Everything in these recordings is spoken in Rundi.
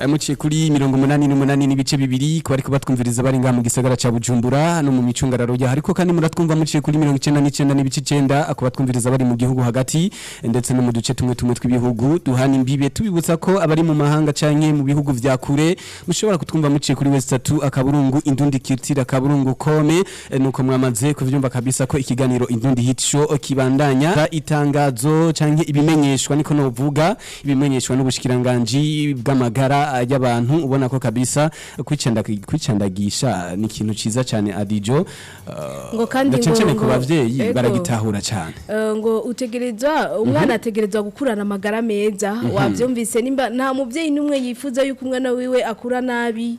Muciye kuri 88.2 ku bariko batwumviriza bari ngaha mu gisagara ca Bujumbura no mu micungararo ya, ariko kandi muratwumva muciye kuri 99.9 ku batwumviriza bari mu gihugu hagati, ndetse no mu duce tumwe tumwe tw'ibihugu duhana imbibe. Tubibutsa ko abari mu mahanga canke mu bihugu vya kure mushobora kutwumva muciye kuri w3.indundikirtira.com. Nuko mwamaze kuvyumva kabisa ko ikiganiro Indundi Hit Show kibandanya. Itangazo canke ibimenyeshwa, niko novuga, ibimenyeshwa n'ubushikiranganji bw'amagara y'abantu. Ubona ko kabisa kwicandagisha ni ikintu ciza cyane, Adijo. Ngo kandi na cane cane ku bavyeyi baragitahura cyane. Ngo utegerezwa, umwana ategerezwa gukurana amagara meza. Wavyumvise, nimba nta muvyeyi n'umwe yifuza yuko umwana wiwe akura nabi.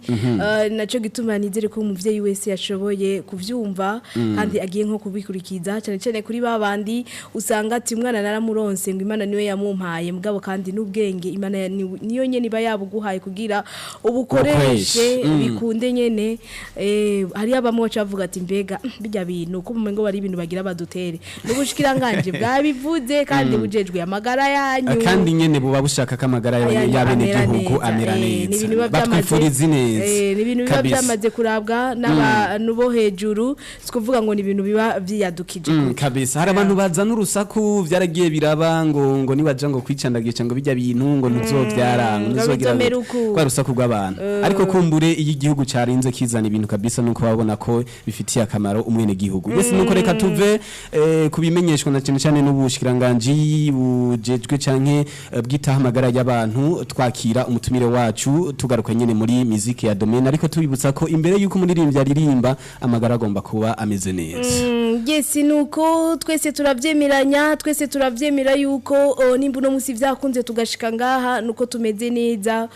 Naco gituma nizere ko umuvyeyi wese yashoboye kuvyumva kandi agiye nko kubikurikiza, cyane cyane kuri babandi usanga ati umwana naramuronse, ngo Imana niwe yamumpaye, mugabo kandi n'ubwenge Imana niyo nyene iba yabuguhaye kugira ubukoreshe. Ubukoreshe. Bikunde nyene. Hariyo abamwe baca bavuga ati mbega bijya bintu ko umengo bari ibintu bagira badutere. N'ubushikiranganje bwabivuze kandi bujejwe amagara yanyu. Kandi nyene buba bushaka ko amagara Ayanyu y'abenegihugu amera amera neza. neza. Ni ibintu biba byamaze Batwifuriza ineza. Ni ibintu biba byamaze kurabwa n'abantu bo hejuru, si kuvuga ngo ni ibintu biba vyiyadukije. Kabisa hari abantu bazana urusaku, vyaragiye biraba ngo nibaja ngo kwicandagisha, ngo bijya bintu ngo ntuzovyara, ngo ngo ntuzogira bizomera uku. Kwa rusaku rw'abantu. Ariko kumbure iyo igihugu carinze kizana ibintu kabisa, nuko babona ko bifitiye akamaro umwene gihugu. Yes, nuko reka tuve kubimenyeshwa na cyane cyane n'ubushikiranganji bujejwe canke bwitaho amagara y'abantu, twakira umutumire wacu, tugaruka nyene muri muziki ya domaine. Ariko tubibutsa ko imbere yuko umuririmbyi aririmba, amagara agomba kuba ameze neza. Yes, nuko twese turavyemeranya, twese turavyemera yuko nimba uno musi vyakunze tugashika ngaha, nuko tumeze neza.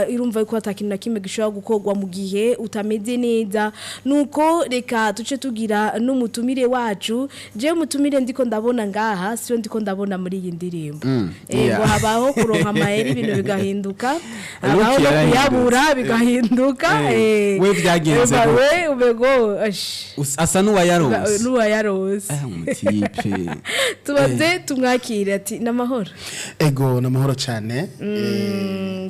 Irumva yuko atakintu na kimwe gishobora gukorwa mu gihe utameze neza. Nuko reka tuce tugira n'umutumire wacu. Je umutumire ndiko ndabona ngaha siyo ndiko ndabona muri iyi ndirimbo. Ngo habaho kuronka amahera ibintu bigahinduka, habaho no yarahindutse. kuyabura bigahinduka. We vyagenze Eba, gute? we ubego ash. Asa n'uwayaronse. N'uwayaronse. Umutipe. Tubanze tumwakire ati n'amahoro. Ego, namahoro cyane.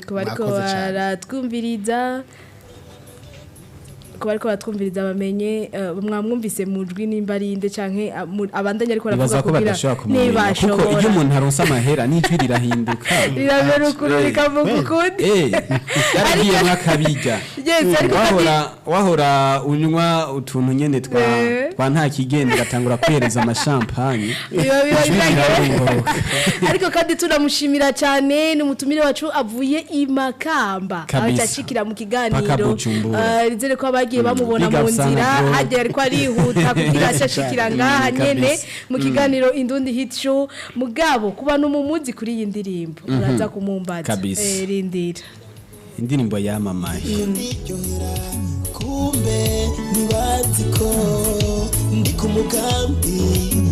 Ku bariko Mwakoze cyane. baratwumviriza, ku bariko baratwumviriza bamenye, mwamwumvise mu jwi nimba ari inde canke abandanya ariko aravuga Nibaza ko kugira badashobora kumumenya, kuko ntibashobora. iyo umuntu aronse amahera n'ijwi rirahinduka. Riramera ukuntu, rikavuga ukundi. Yaragiyemwo akabirya. Yes, ariko kandi Wahora unywa utuntu nyene twa twa nta kigenda, ugatangura kwereza amashampanye. Biba Ijwi rirarunguruka. Ariko kandi tunamushimira cyane, ni umutumire wacu avuye i Makamba. Kabisa. Aho mu Paka kiganiro. Bujumbura. Nizere ko abagiye bamubona Big mu up sana, nzira bro. hagiye ariko arihuta kugira ace ashikira ngaha nyene mu kiganiro Indundi Hit Show. Mugabo kuba n'umumuzi kuri iyi ndirimbo uraza kumumbaza. Kabisa. Rindira. Indirimbo yamamaye. Ndiryohera, kumbe ntibazi ko ndi ku mugambi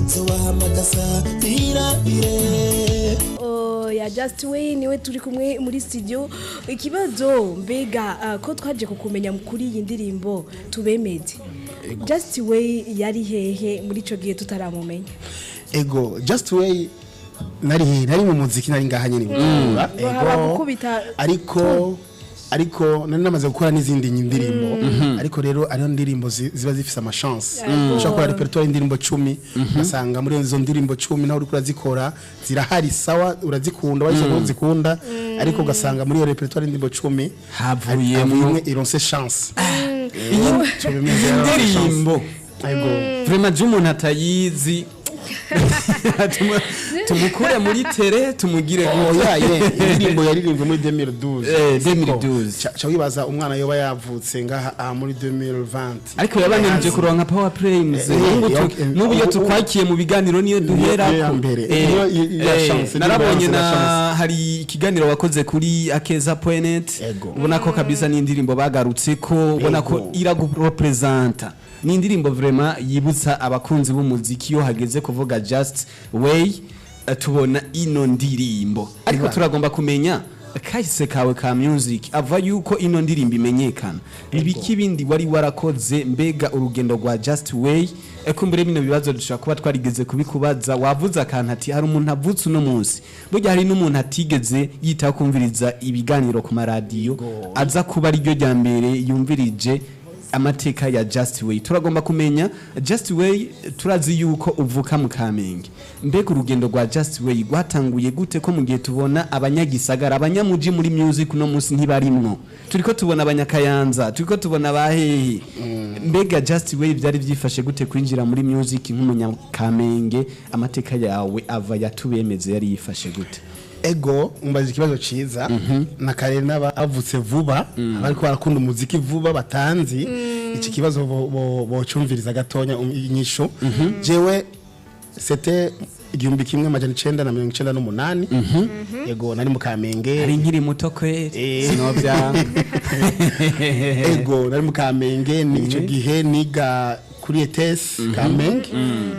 zobahamagaza birabire. Oh, ya Just Way niwe turi kumwe muri studio. Ikibazo mbega, ko twaje kukumenya kuri iyi ndirimbo tubemeze, Just Way yari hehe muri ico gihe tutaramumenya? Ego, Just Way nari mu muziki, nari ngaha nyene Bujumbura. Ngo haba gukubita. Ariko nari namaze gukora n'izindi ndirimbo, ariko rero ariho ndirimbo ziba zifise ama chance. Ushobora gukora répertoire y'indirimbo 10, ugasanga muri izo ndirimbo 10 naho uriko urazikora zirahari, sawa, urazikunda, wahize ko uzikunda, ariko ugasanga muri iyo répertoire y'indirimbo 10 Havuyemwo havuyemwo ironse chance. Iyi ndirimbo. Ego. Vraiment je umuntu atayizi tumukure muri tere tumugire Oya ye, indirimbo yaririmbwe muri 2012. 2012. Ca wibaza umwana yoba yavutse ngaha aha muri 2020. Ariko yabananije kuronka power play mzee. N'ubu iyo tukwakiye mu biganiro niyo duhera. Niyo ya mbere. Niyo ya chance, niyo Narabonye ya na chance. hari ikiganiro wakoze kuri akeza.net. Ubona ko kabisa ni indirimbo bagarutse ko ubona ko iragurepresenta. Ni indirimbo vraiment yibutsa abakunzi b'umuziki. Iyo hageze kuvuga Just Way, tubona ino ndirimbo. Ariko turagomba kumenya Kahise kawe ka music ava yuko ino ndirimbo imenyekana, nibiki bindi wari warakoze? Mbega urugendo rwa Just Way, kumbure bino bibazo dushobora kuba twarigeze kubikubaza. Wavuze akantu ati hari umuntu avutse uno munsi, burya hari n'umuntu atigeze yitaho kumviriza ibiganiro ku maradiyo, aza kuba ariryo rya mbere yumvirije amateka ya Just Way. Turagomba kumenya Just Way, turazi yuko uvuka mu Kamenge. Mbega urugendo rwa Just Way rwatanguye gute, ko mu gihe tubona abanyagisagara, abanyamuji muri music uno munsi ntibarimwo, turiko tubona abanyakayanza, turiko tubona abahehe? Mbega Just Way byari byifashe gute kwinjira muri music nk'umunyakamenge? Amateka yawe ava yatubemeze yari yifashe gute? Ego, umbaza ikibazo ciza. Na kare n'abavutse vuba, abariko barakunda umuziki vuba batanzi iki kibazo, bocumviriza gatonya inyishu. Jewe c'était 1998. Ego, nari mu Kamenge. Ari nkiri muto kweri. Sinovya. Ego, nari mu Kamenge. Ni ico gihe niga kuri ETS Kamenge,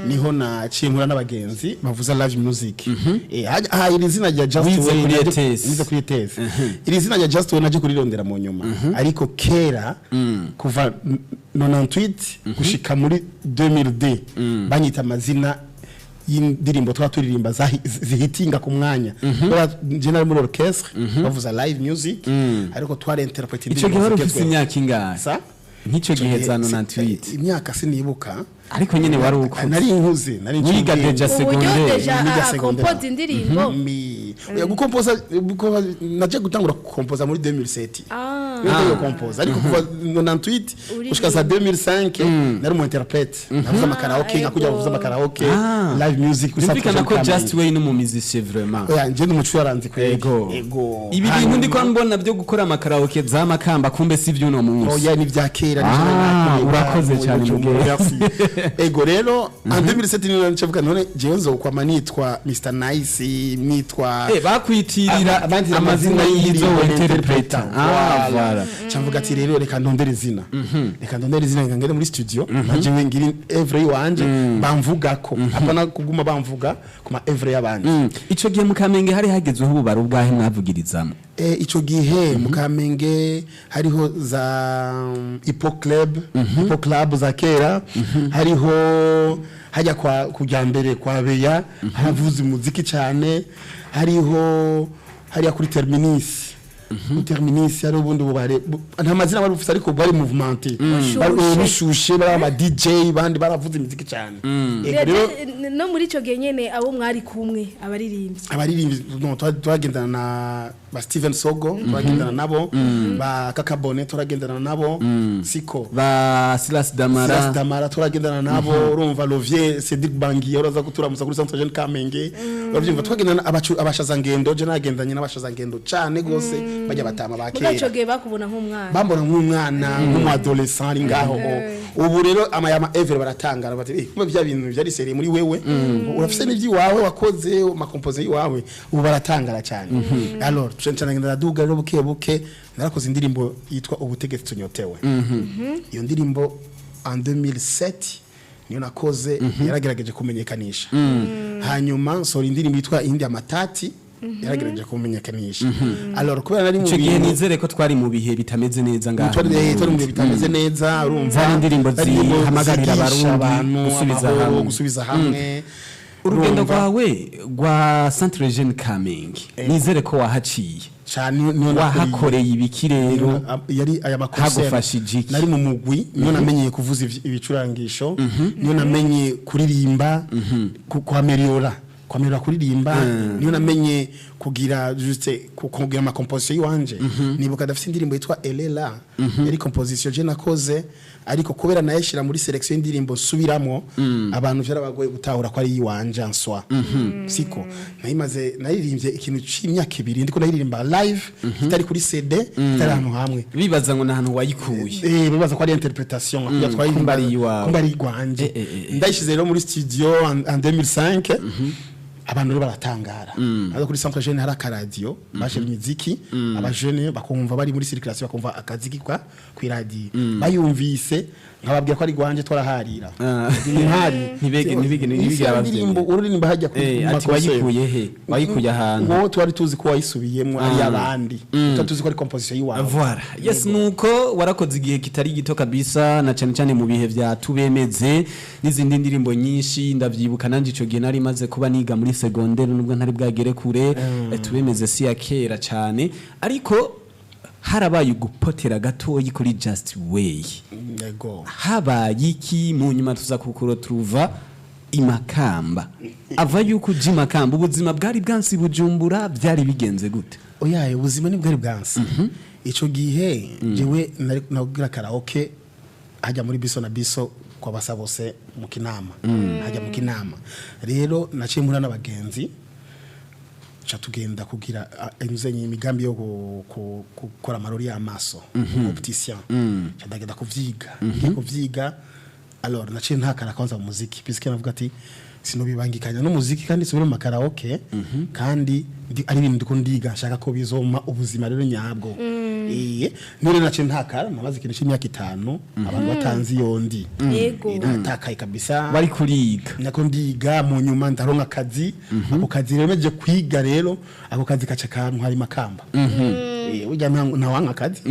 niho naciye nkura n'abagenzi bavuza live music. Iri zina rya Just Wize Way kuri ETS. Nize kuri ETS. Iri zina rya Just Way naje kurirondera mu nyuma, ariko kera kuva 98 gushika muri 2002 banyita amazina y'indirimbo twa turirimba zihitinga ku mwanya. Kubera je nari muri orchestre bavuza live music, ariko twari interpret Ico gihe wari ufise imyaka ingahe? Sa? Nk'icyo gihe za 98? Imyaka sinibuka. Ariko nyene wari ukuze. Nari nkuze, nari Wiga nciye déjà Uburyo secondaire. déjà Niga secondaire. akompoza indirimbo. Oya, gukompoza naje gutangura gukompoza muri 2007. Niyo gukompoza, ariko kuva 98 gushika za 2005 nari mu interprète, navuze amakaraoke, nka kujya bavuza amakaraoke, live music kuri Byumvikana Centre ko Jean Just Way n'umumizishe vraiment. Oya, nje ndi umucuraranzi kweli. Ego. Ego. Ibi bintu ndiko mbona byo gukora amakaraoke za Makamba, kumbe si vy'uno munsi. Oya, ni vya kera. Urakoze cyane, Mugere. Merci. Ego, rero en 2007 niyo ncavuga none jewe nzokwama nitwa Mr Nice, nitwa Bakwitirira abandi amazina y'izo interpreta. Voilà. Cavuga ati rero reka ndondere izina, reka ndondere izina, reka ngere muri studio nanje ngiri œuvre yiwanje bamvugako, apana kuguma bamvuga ku ma œuvre y'abandi. Ico gihe mu Kamenge hari hagezweho ububara ubwahe mwavugirizamo? Ico gihe mu Kamenge hariho za Hippo Club, Hippo Club za kera, hariho hajya kwa kujya mbere kwa Beya haravuza umuziki cyane, hariho hariya kuri Terminus, kuri Terminus hari ubundi bubare nta mazina bari bufise, ariko bari mouvementé, bari Bushushe. bishushe, bari ama DJ bandi baravuza imiziki cyane. Ego, rero No muri ico gihe nyene abo mwari kumwe abaririmbyi? Abaririmbyi no twagendana na ba Steven Sogo, twagendana nabo, ba Kakabone turagendana nabo, siko? Ba Silas Damara. Silas Damara turagendana nabo. Urumva Lovier Cedric Bangi uraza kuturamusa kuri Centre Jeune Kamenge, uravyumva, twagendana abashazangendo. Je nagendanye n'abashazangendo cane gose, bajya batama ba Muga ico kera. gihe bakubona nk'umwana? Bambona nk'umwana, nk'umu-adolescent ari ngaho. Ubu rero ama yama œuvre baratangara bati: "Eh, kumbe bya bintu byari sérieux muri wewe, urafise n'iby'iwawe wakoze, amakompoze y'iwawe." Ubu baratangara cyane. Alors cyane ngenda ndaduga rero buke buke, narakoze indirimbo yitwa Ubutegetsi Tunyotewe. Iyo ndirimbo en 2007 niyo nakoze, yaragerageje kumenyekanisha. Hanyuma nsohora indirimbo yitwa Indi Amatati, yaragerageje kumenyekanisha. Alors kubera nari mu Ico gihe bintu nizere ko twari mu bihe bitameze neza ngaha. Twari mu bihe bitameze neza, urumva. Zari indirimbo Zari indirimbo zihamagarira zigisha abarundi abantu gusubiza amahoro, hamwe. gusubiza hamwe. Urugendo Urumva? rwawe rwa Centre Jeune Kamenge, nizere ko wahaciye. Cane, niyo nakuriye. Wahakoreye ibiki rero? Yari aya makonseri. Hagufashije iki? Nari mu mugwi, niyo namenyeye kuvuza ibicurangisho, niyo namenye kuririmba, kwameliora kuririmba, niyo namenye kugira juste kugira ama composition yiwanje. Nibuka ndafite indirimbo yitwa Elela, yari composition je nakoze, ariko kubera nayishira muri selection y'indirimbo nsubiramo, abantu vyarabagoye gutahura ko ari yiwanje en soi, siko? Nayimaze naririmbye ikintu c'imyaka 2 ndiko nayiririmba live, itari kuri CD, itari ahantu hamwe. Bibaza ngo ni ahantu wayikuye. Bibaza ko ari interpretation kugira twaririmba. Kumba ari iwawe. Kumba ari igwanje. Ndayishize rero muri studio en 2005, abantu rero baratangara. Aho kuri Centre Jeune hari akaradio bashira imiziki, abajene bakumva bari muri circulation, bakumva akaziki kwa kw'iradio, bayumvise. Nkababwira ko ari gwanje, twaraharira. Ah. Impari. Ntibige Isi ndirimbo uririmba hajya ku Ati makosa. wayikuye he? Wayikuye ahantu. Wowe twari tuzi ko wayisubiyemo ari abandi, twari tuzi ko ari composition y'iwawe. Voilà. Yes, nuko warakoze igihe kitari gito kabisa, na cyane cyane mu bihe vya tubemeze n'izindi ndirimbo nyinshi. Ndavyibuka nanje ico gihe nari maze kuba niga muri secondaire, nubwo ntari bwagere kure. Tubemeze si ya kera cyane, ariko harabaye ugupotera gatoyi kuri Just Way. Yego. Habaye iki mu nyuma tuza kukuro turuva imakamba? Ava yuko uja imakamba, ubuzima bwari bwansi Bujumbura, byari bigenze gute? Oya, ubuzima ni bwari bwanse ico gihe. Jewe nari nagira karaoke hajya muri biso na biso kwa Basabose mu Kinama, hajya mu Kinama. Rero naciye mpura n'abagenzi, ca tugenda kugira inzenye imigambi yo gukora amarori y'amaso, opticien. Ca ndagenda kuvyiga, ngiye kuvyiga. Alors naciye ntakara kwanza mu muziki, puisque navuga ati sinobibangikanya n'umuziki kandi subire mu makaraoke, kandi ari ibintu ndiko ndiga, nshaka ko bizoma ubuzima rero nyabwo. None naciye ntakara, namaze ikintu c'imyaka 5 abantu batanzi yondi. Natakaye kabisa. Wari kuriga. Nako ndiga, mu nyuma ndaronka akazi. Ako kazi rero meje kwiga, rero ako kazi kaca kantwara Imakamba. Burya ntawanka akazi.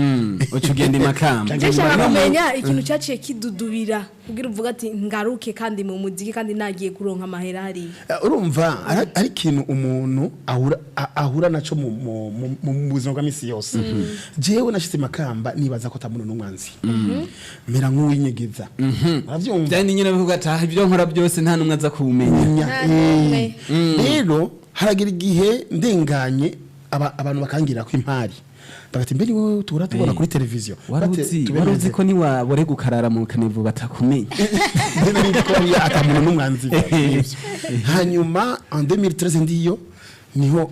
Uca ugenda Imakamba. Canke Nshaka Imakamba. kumenya ikintu cyaciye kidudubira kugira uvuga ati ngaruke kandi mu muziki, kandi nagiye kuronka amahera hariya. Urumva ari ikintu umuntu ahura naco mu buzima bwa misi yose. Jewe nashitse Makamba nibaza ko atamuntu n'umwanzi, mera nk'uwinyegeza, uravyumva? Byari nyine bivuga ati "Ah, ibyo nkora byose nta n'umwe aza kuwumenya." Nta n'umwe. Rero haragira igihe ndenganye abantu bakangira ko impari, bagati mbere wowe tuhora tubona kuri televiziyo. Wari Bate, uzi tubemeze. wari uzi ko niwabore gukarara mu kanevu batakumenya? Mbere nari ko hariya atamuntu n'umwanzi. Hanyuma en 2013 ndiyo, niho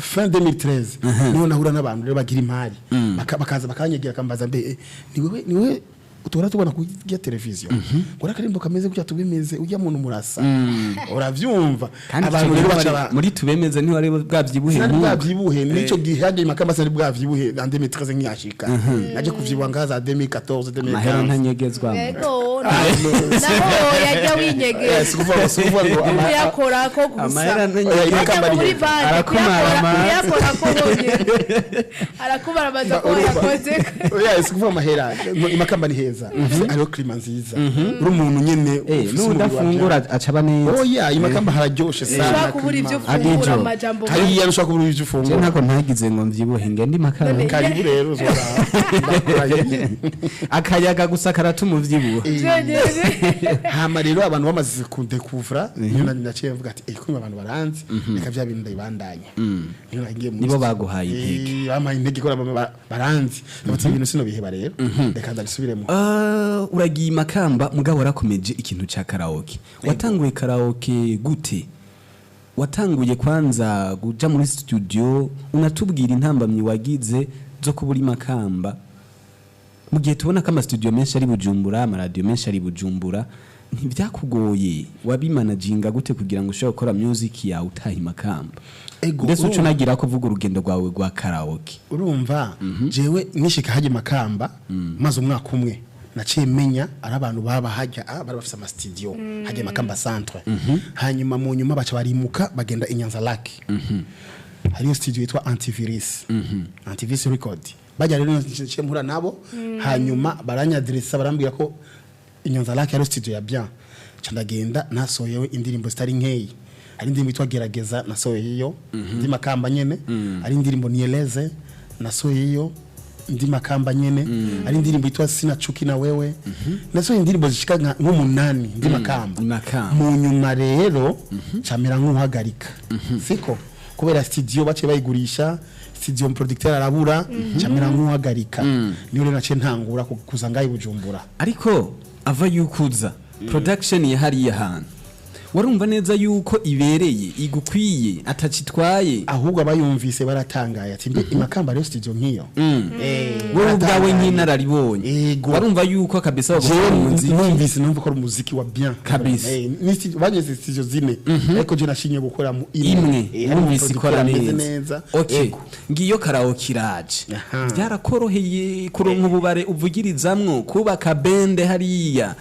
fin 2013 niho nahura n'abantu rero bagira imari. Bakaza bakanyegera, akambaza mbe ni wewe, ni wewe tuhora tubona kuri ya televiziyo, ngo akarimbo kameze gutya tubemeze, ujya muntu murasa, uravyumva? Kandi Abantu rero baca muri tubemeze ntiwari bwabyibuhe sinari nk'ubu. Bwavyibuhe nico gihe hagiye Makamba, sinari bwavyibuhe en 2013. Nkiyashika naje kuvyibuha ngaza 2014, Amahera 2015. ntanyegezwa. Yego, naho yajya winyegeza. Si ukuvuga ngo Kuyakora ko gusa. Amahera Oya, ntanyegezwa. Imakamba Ajya muri ari banki. Arakumarama. Kuyakora ko bonyine arakubaramaza ko wayakoze. Oya, si kuvuga amahera. Imakamba ni heza, hariho climat nziza, uri umuntu nyene ufise umubiri wa N'udafungura aca aba neza. Oya, Imakamba hararyoshe sana. Ushobora kubura ibyo Climat. ufungura, Adijo. amajambo. Hariya ntushobora kubura ibyo Je ufungura. ntako ntagize ngo mvyibuhe ngende Imakamba. None- Karibu rero uzora. Akayaga gusa karatuma uvyibuha. Byonyine. Hama rero abantu bamaze kundekuvura, niyo naciye mvuga ati kumwe abantu baranzi, reka bya bintu ndabibandanya. Niyo nagiye muri Nibo studio. baguhaye intege. Bampaye intege ko baranzi, ndabatse ibintu sinobiheba rero, reka ndabisubiremo. Uragiye Imakamba, mugabo warakomeje ikintu ca karaoke. Watanguye karaoke gute? Watanguye kwanza kuja muri studio, unatubwira intambamyi wagize zo kubura Imakamba, mu gihe tubona ko amastudio menshi ari Bujumbura, amaradiyo menshi ari Bujumbura. Ntibyakugoye? Wabimanaginga gute kugira ngo ushobore gukora music yawe utaha Imakamba? Ego, Ndetse uca urumva- unagira ko uvuga urugendo rwawe rwa karaoke. Urumva, jewe nishika hajya Makamba, maze umwaka umwe naciye menya ari abantu baba hajya, bari bafise ama studio hajya Makamba centre. Hanyuma mu nyuma baca barimuka bagenda Inyanza Lac, hariyo studio yitwa Antivirus, Antivirus Record. Bajya rero naciye mpura nabo, hanyuma baranyadressa, barambwira ko Inyanza Lac hariyo studio ya bien. Nca ndagenda, nasohoyewe indirimbo zitari nkeyi. Hari indirimbo yitwa Gerageza nasohoyeyo ndi Makamba nyene, hari indirimbo Nieleze nasohoyeyo ndi Makamba nyene, hari indirimbo yitwa Sinachuki na wewe nasohoye. Indirimbo zishika nk'umunani ndi Makamba. Makamba. Mu nyuma rero camera nk'uhagarika, siko kubera studio baciye bayigurisha, studio producteur arabura, camera nk'uhagarika. Niyo rero naciye ntangura kuza ngaho i Bujumbura. Ariko ava yukuza production ya hariya hantu. Warumva neza yuko ibereye, igukwiye, atacitwaye? Ahubwo abayumvise baratangaye ati: "Mbe Imakamba rero studio nk'iyo?" Wowe ubwawe baratangaye. Nk'inararibonye, Yego. warumva yuko kabisa Jewe wagukora umuziki? Numvise, numva ko ari umuziki wa bien. Kabisa. Ni studio, bageze studio zine, ariko je nashimye gukora mu Imwe. Hari Wumvise ikora umuproducteur ameze neza. neza. Okay. Yego. Ngiyo karaoke iraje. Byarakoroheye kuronka ububare uvugirizamwo, kubaka band hariya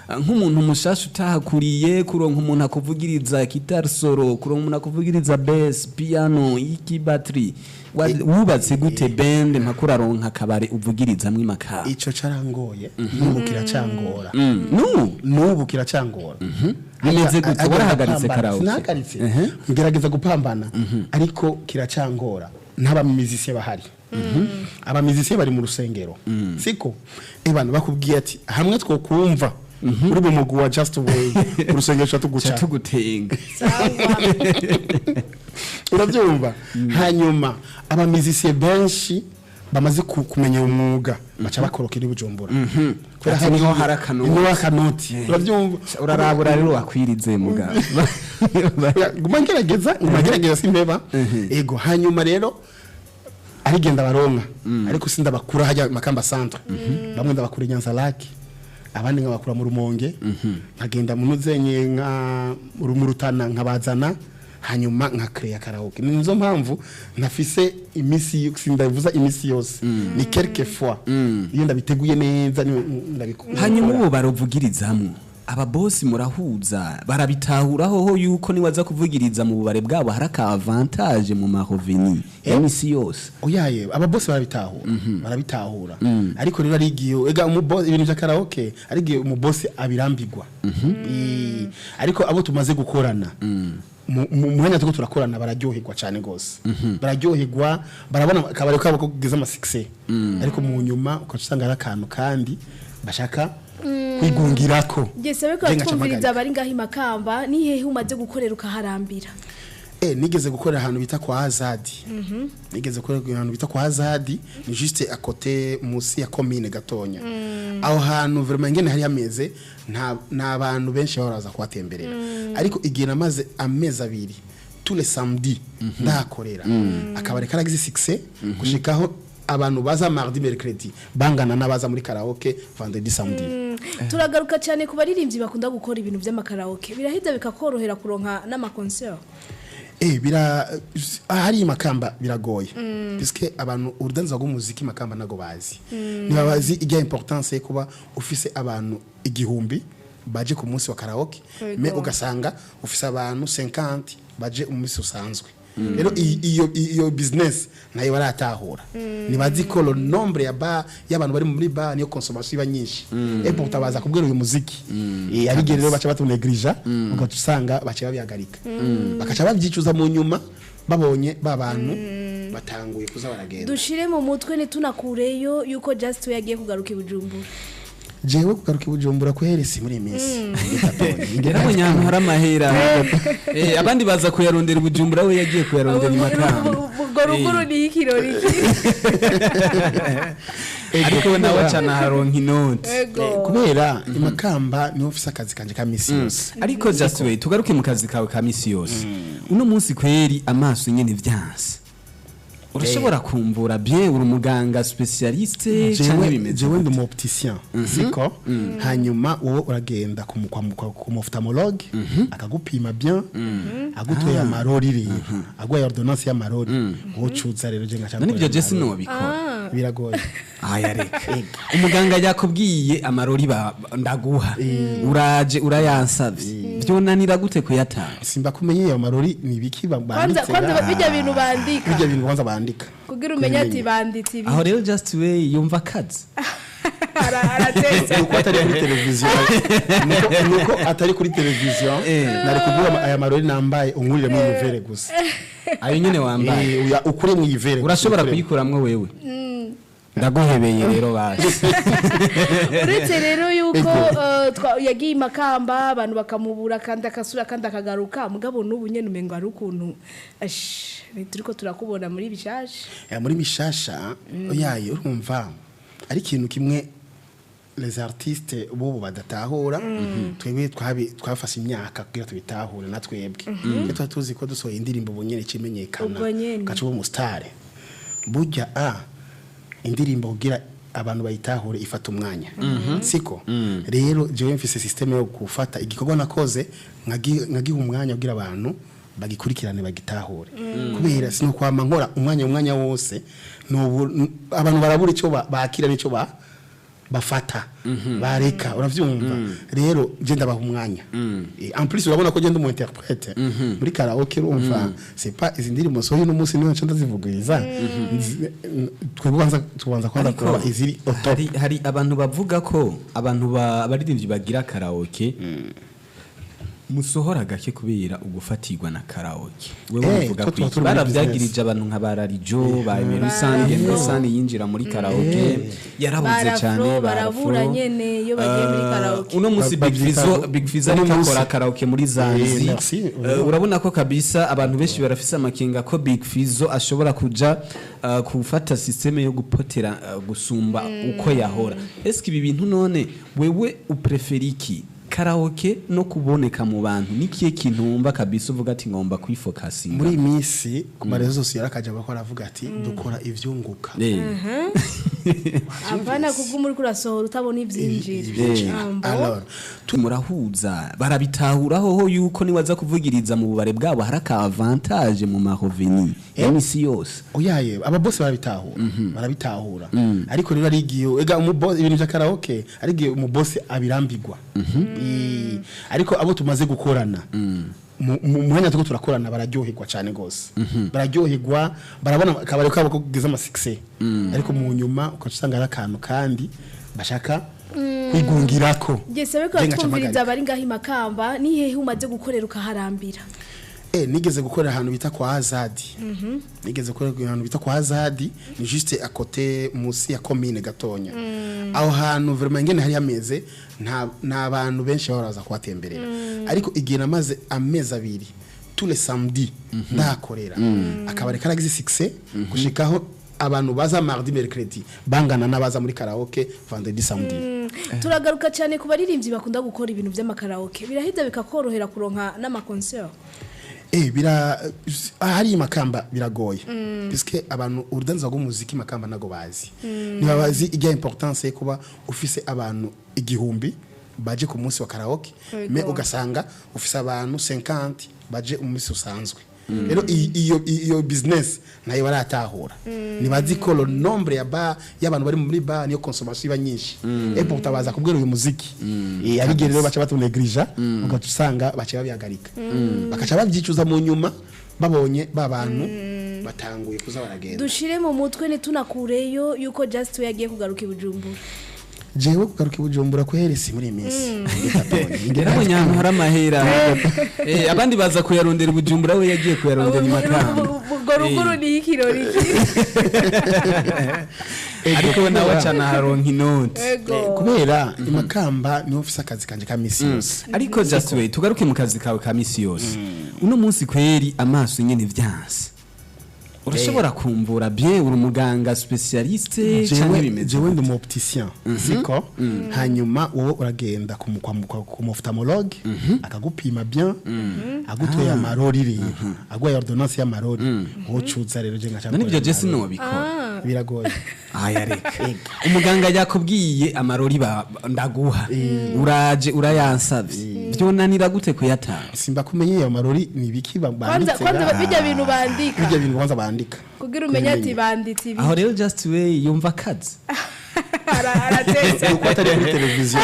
nk'umuntu mushasha utahakuriye, kuronka umuntu akuvugiriza guitar solo, kuronka umuntu akuvugiriza bass, piano, iki, battery? Wubatse gute band mpaka uraronka akabare uvugirizamwo Imakamba? Ico carangoye, n'ubu kiracangora. Nu N'ubu kiracangora. Bimeze gute? Agenda Warahagaritse gupambana. karaoke? Sinahagaritse, ngerageza gupambana, ariko kiracangora. N'abamizisiye bahari, abamizisiye bari mu rusengero, siko ebana bakubwiye ati hamwe twokumva uri mu mugwi wa Just Way, urusengero Ca tuguca. Tugutenga. Urabyumva? Hanyuma abamizisiye benshi bamaze kumenya umwuga baca bakorokera i Bujumbura. Kubera Ati niho hari akanoti. Niho hari akanoti, urabyumva? Urarabura rero wakwirize mugabo. Guma ngerageza, guma ngerageza, simpeba. Ego, hanyuma rero arigenda baronka, ariko sindabakura hajya Makamba centre. Bamwe ndabakura i Nyanza Lac, abandi nkabakura mu Rumonge, nkagenda mu Muzenye, nka mu Rutana, nkabazana, hanyuma nka créer karaoke. Ni nizo mpamvu ntafise imisi, sindavuza imisi yose, ni quelque fois iyo ndabiteguye neza ndabikora. Hanyuma ubu baruvugirizamwo, ababosi murahuza, barabitahuraho yuko niwaza kuvugiriza mu bubare bwabo hari aka avantage mu ma revenus ya misi yose? Oyaye, ababosi barabitahura, barabitahura, ariko rero ari igihe ega umubosi, ibintu bya karaoke, ari igihe umubosi abirambirwa. Ariko abo tumaze gukorana mu mwanya turiko turakorana bararyoherwa cyane gose, bararyoherwa, barabona akabari kabo ko kugeza ama succès, ariko mu nyuma ukaca usanga ari akantu kandi bashaka kwigungirako. Gese bariko Je ngaca batwumviriza mpagarika. bari ngaho Imakamba, ni hehe umaze gukorera ukaharambira? Nigeze gukorera ahantu bita kwa Azadi. Nigeze gukorera ahantu bita kwa Azadi, ni juste à côté, musi ya commune gatonya. Aho hantu vraiment ingene hari hameze, nta bantu benshi baraza kuhatemberera. Ariko igihe namaze amezi 2 tous les samedis ndahakorera. Akabari karagize succès gushikaho abantu baza mardi, mercredi bangana n'abaza muri karaoke vendredi, samedi. Turagaruka cyane ku baririmbyi bakunda gukora ibintu by'amakaraoke, birahita bikakorohera kuronka n'ama concert? Bira hari Makamba biragoye, puisque abantu urudanza rw'umuziki Makamba nago bazi, ntibabazi ijya importance yo kuba ufise abantu 1000 baje ku munsi wa karaoke, mais ugasanga ufise abantu 50 baje umunsi usanzwe. Rero iyo business nayo baratahura, ntibazi ko le nombre ya ba y'abantu bari muri bar niyo consommation iba nyinshi, et pourtant baza kubwira uyu muziki. Abigere rero baca batunegrija, ugaca usanga baca babihagarika, bakaca babyicuza mu nyuma babonye ba bantu batanguye kuza baragenda. Dushire mu mutwe ntitunakureyo yuko Just we yagiye kugaruka i Bujumbura? Jewe kugaruka i Bujumbura kuheresi muri iyi minsi. Yarabonye ahantu hari amahera. Abandi baza kuyarondera i Bujumbura, we yagiye kuyarondera i Makamba. Ubwo ruguru ni ikirori. Ariko we nawe acana haronka inoti. Ego. Kubera Imakamba niho mfise akazi kanje ka misi yose. Ariko Just Way, tugaruke mu kazi kawe ka misi yose. Uno munsi kweri amaso nyene vyanse, urashobora kumvura bien? Uri umuganga spécialiste canke Jewe bimeze jewe ndi gute? umu opticien, siko? Hanyuma wowe uragenda ku mu ophtalmologue, akagupima bien, agutoye amarori, rero aguhaye ordonnance y'amarori, wowe ucuza rero je ngaca None ibyo nkorera je amarori. sinobikora. Biragoye. Aya, reka, umuganga yakubwiye amarori ndaguha, uraje urayansavye, vyonanira gute kuyatanga? Simba kumenye ayo marori ni ibiki Kwanza banditse. kwanza bijya bintu bandika. Bijya bintu kwanza bandika. Kugira umenye ati banditse ibi. Aho rero Just Way yumva akazi. Aratetse. Nuko atari kuri televiziyo, nuko atari kuri televiziyo, nari kuguha aya marori nambaye unkurire mu ivere gusa. Ayo nyene wambaye? Ukure mu ivere gusa, Urashobora ukure. kuyikuramwo wewe, ndaguhebeye rero basi. Uretse rero yuko yagiye i Makamba abantu bakamubura, kandi akasura kandi akagaruka, mugabo n'ubu nyene umengo hari ukuntu ash turiko turakubona muri bishasha. Muri mishasha yayo, urumva ari ikintu kimwe. les artistes bubu badatahura, twebwe twafashe imyaka kugira tubitahure. Na twebwe twe tuba tuzi ko dusohoye indirimbo bunyene cimenyekana, Ubwo nyene. ugaca uba umusitare. Burya a indirimbo kugira abantu bayitahure ifata umwanya, siko? Rero jewe mfise système yo gufata igikorwa nakoze nkagiha umwanya kugira abantu bagikurikirane, bagitahure, kubera sino kwama nkora umwanya wose abantu barabura icyo bakira n'icyo bafata bareka. Uravyumva? Rero je ndabaha umwanya. En plus urabona ko je ndi umu interprète muri karaoke. Urumva, c'est pas izi ndirimbo sohoye uno munsi niho nca ndazivugiriza. Twebwe tubanza kwanza Ariko kuba iziri au top. Hari abantu bavuga ko abantu abaririmbyi bagira karaoke musohora gake kubera ugufatirwa na karaoke. Wewe uvuga twe ko tuba turi muri baravyagirije abantu nka Bararijo ba Emerusange. Emerusange yinjira muri karaoke yarabuze Barafro, cyane. barabura nyene iyo bagiye muri karaoke. Uno musi Big Babyita Fizzo, Big Fizzo uno ariko musi. akora karaoke muri Zanzi. Merci. Urabona ko kabisa abantu benshi barafise amakenga ko Big Fizzo ashobora kuja gufata système yo gupotera gusumba uko yahora. Eske ibi bintu none wewe uprefera iki, karaoke no kuboneka mu bantu? Nikiye kintu wumva kabisa uvuga ati ngomba kwifokasinga? Muri iyi minsi ku ma réseaux sociaux yarakaje, bakora aravuga ati dukora ivyunguka. Apana kubwo muri kurasohora utabona ivyinjira. Ambo. Alors Murahuza, barabitahuraho yuko niwaza kuvugiriza mu bubare bwabo hari aka avantage mu ma revenus ya misi yose? Oyaye, ababosi barabitahura, barabitahura, ariko rero ari igihe ega umubosi ibintu bya karaoke, ari igihe umubosi abirambirwa. Ariko abo tumaze gukorana mu mwanya tuko turakorana bararyoherwa cyane gose, bararyoherwa, barabona akabari kabo ko kugeza ama succès, ariko mu nyuma ukaca usanga ari akantu kandi bashaka kwigungirako. Jese bariko Je ngaca twumviriza mpagarika. bari ngaho imakamba, ni hehe umaze gukorera ukaharambira? Nigeze gukorera ahantu bita kwa Azadi. Nigeze gukorera ahantu bita kwa Azadi, ni juste à côté musi ya commune gatonya. Aho hantu vraiment ingene hari hameze, nta bantu benshi baraza kuhatemberera. Ariko igihe namaze amezi 2 tous les samedis ndahakorera. Akabari karagize succès gushikaho abantu baza mardi, mercredi bangana n'abaza muri karaoke vendredi, samedi. Turagaruka cyane ku baririmbyi bakunda gukora ibintu by'amakaraoke, birahita bikakorohera kuronka n'ama concert? Bira hari Makamba biragoye, puisque abantu urudanza rw'umuziki Makamba nago bazi, ntibabazi ijya importance yo kuba ufise abantu 1000 baje ku munsi wa karaoke, mais ugasanga ufise abantu 50 baje umunsi usanzwe. Rero iyo business nayo baratahura, nibazi ko le nombre ya ba y'abantu bari muri ba niyo consommation iba nyinshi, et pourtant baza kubwira uyu muziki. Abigere rero baca batunegrija, ugaca usanga baca babihagarika, bakaca babyicuza mu nyuma babonye ba bantu batanguye kuza baragenda. Dushire mu mutwe ntitunakureyo yuko Just we yagiye kugaruka i Bujumbura? Jewe kugaruka i Bujumbura kuheresi muri iyi minsi. Yarabonye ahantu hari amahera. Abandi baza kuyarondera i Bujumbura, we yagiye kuyarondera i Makamba. Ubwo ruguru ni ikirori. Ariko we nawe acana haronka inoti. Ego. Kubera i Makamba niho mfise akazi kanje ka misi yose. Ariko Just way, tugaruke mu kazi kawe ka misi yose. Uno munsi kweri amaso nyene vyanse, urashobora kumvura bien? Uri umuganga spécialiste canke Jewe bimeze jewe ndi gute? umu opticien, siko? Hanyuma wowe uragenda ku mu ophtalmologue, akagupima bien, agutoye amarori, rero aguhaye ordonnance y'amarori, wowe ucuza rero je ngaca None ibyo ngukorera je amarori. sinobikora. Biragoye. Aya, reka, umuganga yakubwiye amarori ndaguha, uraje urayansavye, vyonanira gute kuyatanga? Simba kumenye ayo marori ni ibiki Kwanza banditse. kwanza bijya bintu bandika. Bijya bintu kwanza bandika. Kugira umenye ati banditse ibi. Aho rero Just way yumva akazi. Aratetse. Nuko atari kuri televiziyo,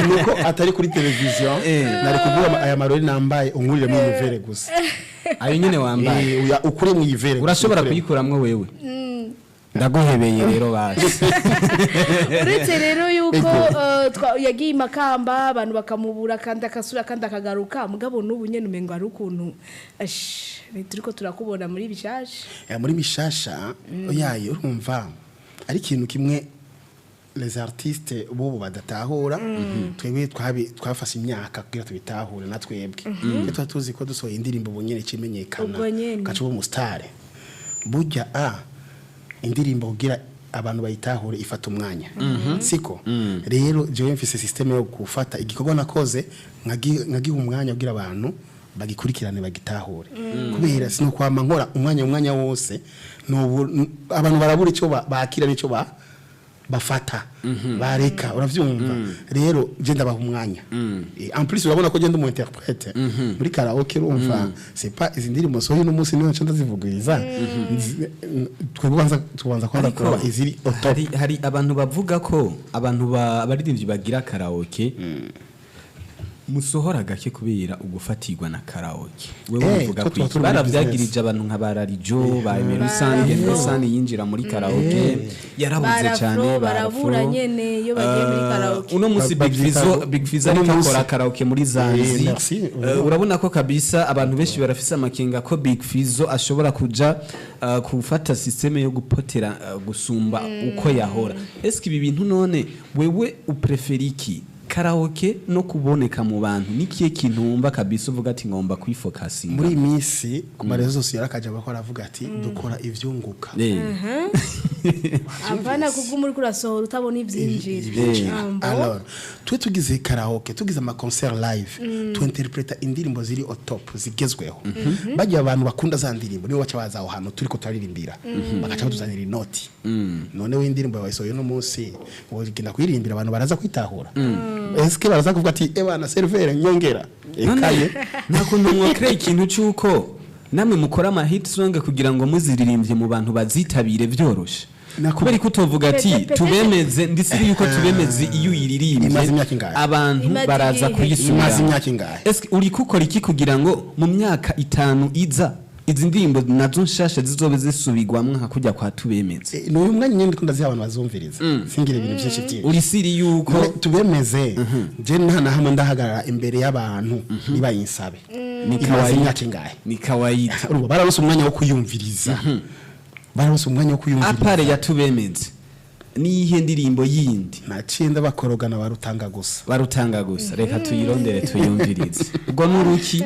nuko atari kuri televiziyo, nari kuguha aya marori nambaye unkurire mu ivere gusa. Ayo nyene wambaye? Ukure mu ivere gusa, Urashobora ukure. kuyikuramwo wewe? Ndaguhebeye rero basi. Uretse rero yuko yagiye i Makamba abantu bakamubura, kandi akasura kandi akagaruka, mugabo n'ubu nyene umengo ari ukuntu ash, turiko turakubona muri bishasha. Muri mishasha yayo, urumva ari ikintu kimwe les artistes bubu badatahura, twebwe twafashe imyaka kugira tubitahure. Na twebwe twe tuba tuzi ko dusohoye indirimbo bunyene cimenyekana, Ubwo nyene. ugaca uba umusitare. Burya a indirimbo kugira abantu bayitahure ifata umwanya, siko? Rero jewe mfise système yo gufata igikorwa nakoze nkagiha umwanya kugira abantu bagikurikirane, bagitahure, kubera sino kwama nkora umwanya wose nubu abantu barabura icyo bakira n'icyo bafata bareka, uravyumva? Rero je ndabaha umwanya. En plus urabona ko je ndi umu interprète muri karaoke, urumva, c'est pas izi ndirimbo sohoye uno munsi niho nca ndazivugiriza. Twebwe tubanza kwanza Ariko kuraba iziri au top. Hari abantu bavuga ko abantu abaririmbyi bagira karaoke musohora gake kubera ugufatirwa na karaoke. Wewe uvuga twe ko tuba turi muri baravyagirije abantu nka bararijo ba Emerusange. Emerusange yinjira muri karaoke yarabuze Barafro, cyane. barabura nyene iyo bagiye muri karaoke. Uno musi Big Babyita Fizzo, Big Fizzo uno ariko munsi. akora karaoke muri Zanzi. Merci. Urabona ko kabisa abantu benshi barafise amakenga ko Big Fizzo ashobora kuja gufata système yo gupotera gusumba uko yahora. Eske ibi bintu none wewe uprefera iki, karaoke no kuboneka mu bantu? Ni kihe kintu wumva kabisa uvuga ati ngomba kwifokasinga? Muri iyi minsi ku ma réseaux sociaux yarakaje, bakora aravuga ati dukora ivyunguka. Apana kubwo uri kurasohora utabona ivyinjira. Ivyinjira. Ambo. Alors twe tugize karaoke, tugize ama concert live, tuinterpreta indirimbo ziri au top, zigezweho. Bagiye abantu bakunda za ndirimbo nibo baca baza aho hantu turiko turaririmbira, bagaca batuzanira inoti. None we indirimbo yawe isohoye no munsi wogenda kuyirimbira, abantu baraza kwitahura? Eske baraza kuvuga ati ebana serveur nyongera ekaye? Nta kuntu mwakrea ikintu cy'uko namwe mukora ama hit song kugira ngo muziririmbye mu bantu bazitabire vyoroshe? Kubera ko utovuga ati tubemeze, ndisiri yuko tubemeze iyo uyiririmbye Imaze imyaka ingahe? abantu Imaze baraza igihe. kuyisubira. Imaze imyaka ingahe? Eske uri gukora iki kugira ngo mu myaka 5 iza izi ndirimbo nazo nshasha zizobe zisubirwamwo nka kujya kwa tubemeze? Ni uyu mwanya nyine ndiko ndaziha abantu bazumviriza, singira ibintu byinshi byinshi. Uri siri yuko None tubemeze je nta na hamwe ndahagarara imbere y'abantu nibayinsabe. Ni Imaze kawaida. imyaka ingahe? Ni kawaida. Urumva bararonse umwanya wo kuyumviriza, bararonse umwanya wo kuyumviriza. À part ya tubemeze, niyihe ndirimbo yindi? Naciye ndabakorogana barutanga gusa. Barutanga gusa, reka tuyirondere tuyumvirize. Ubwo nuruki?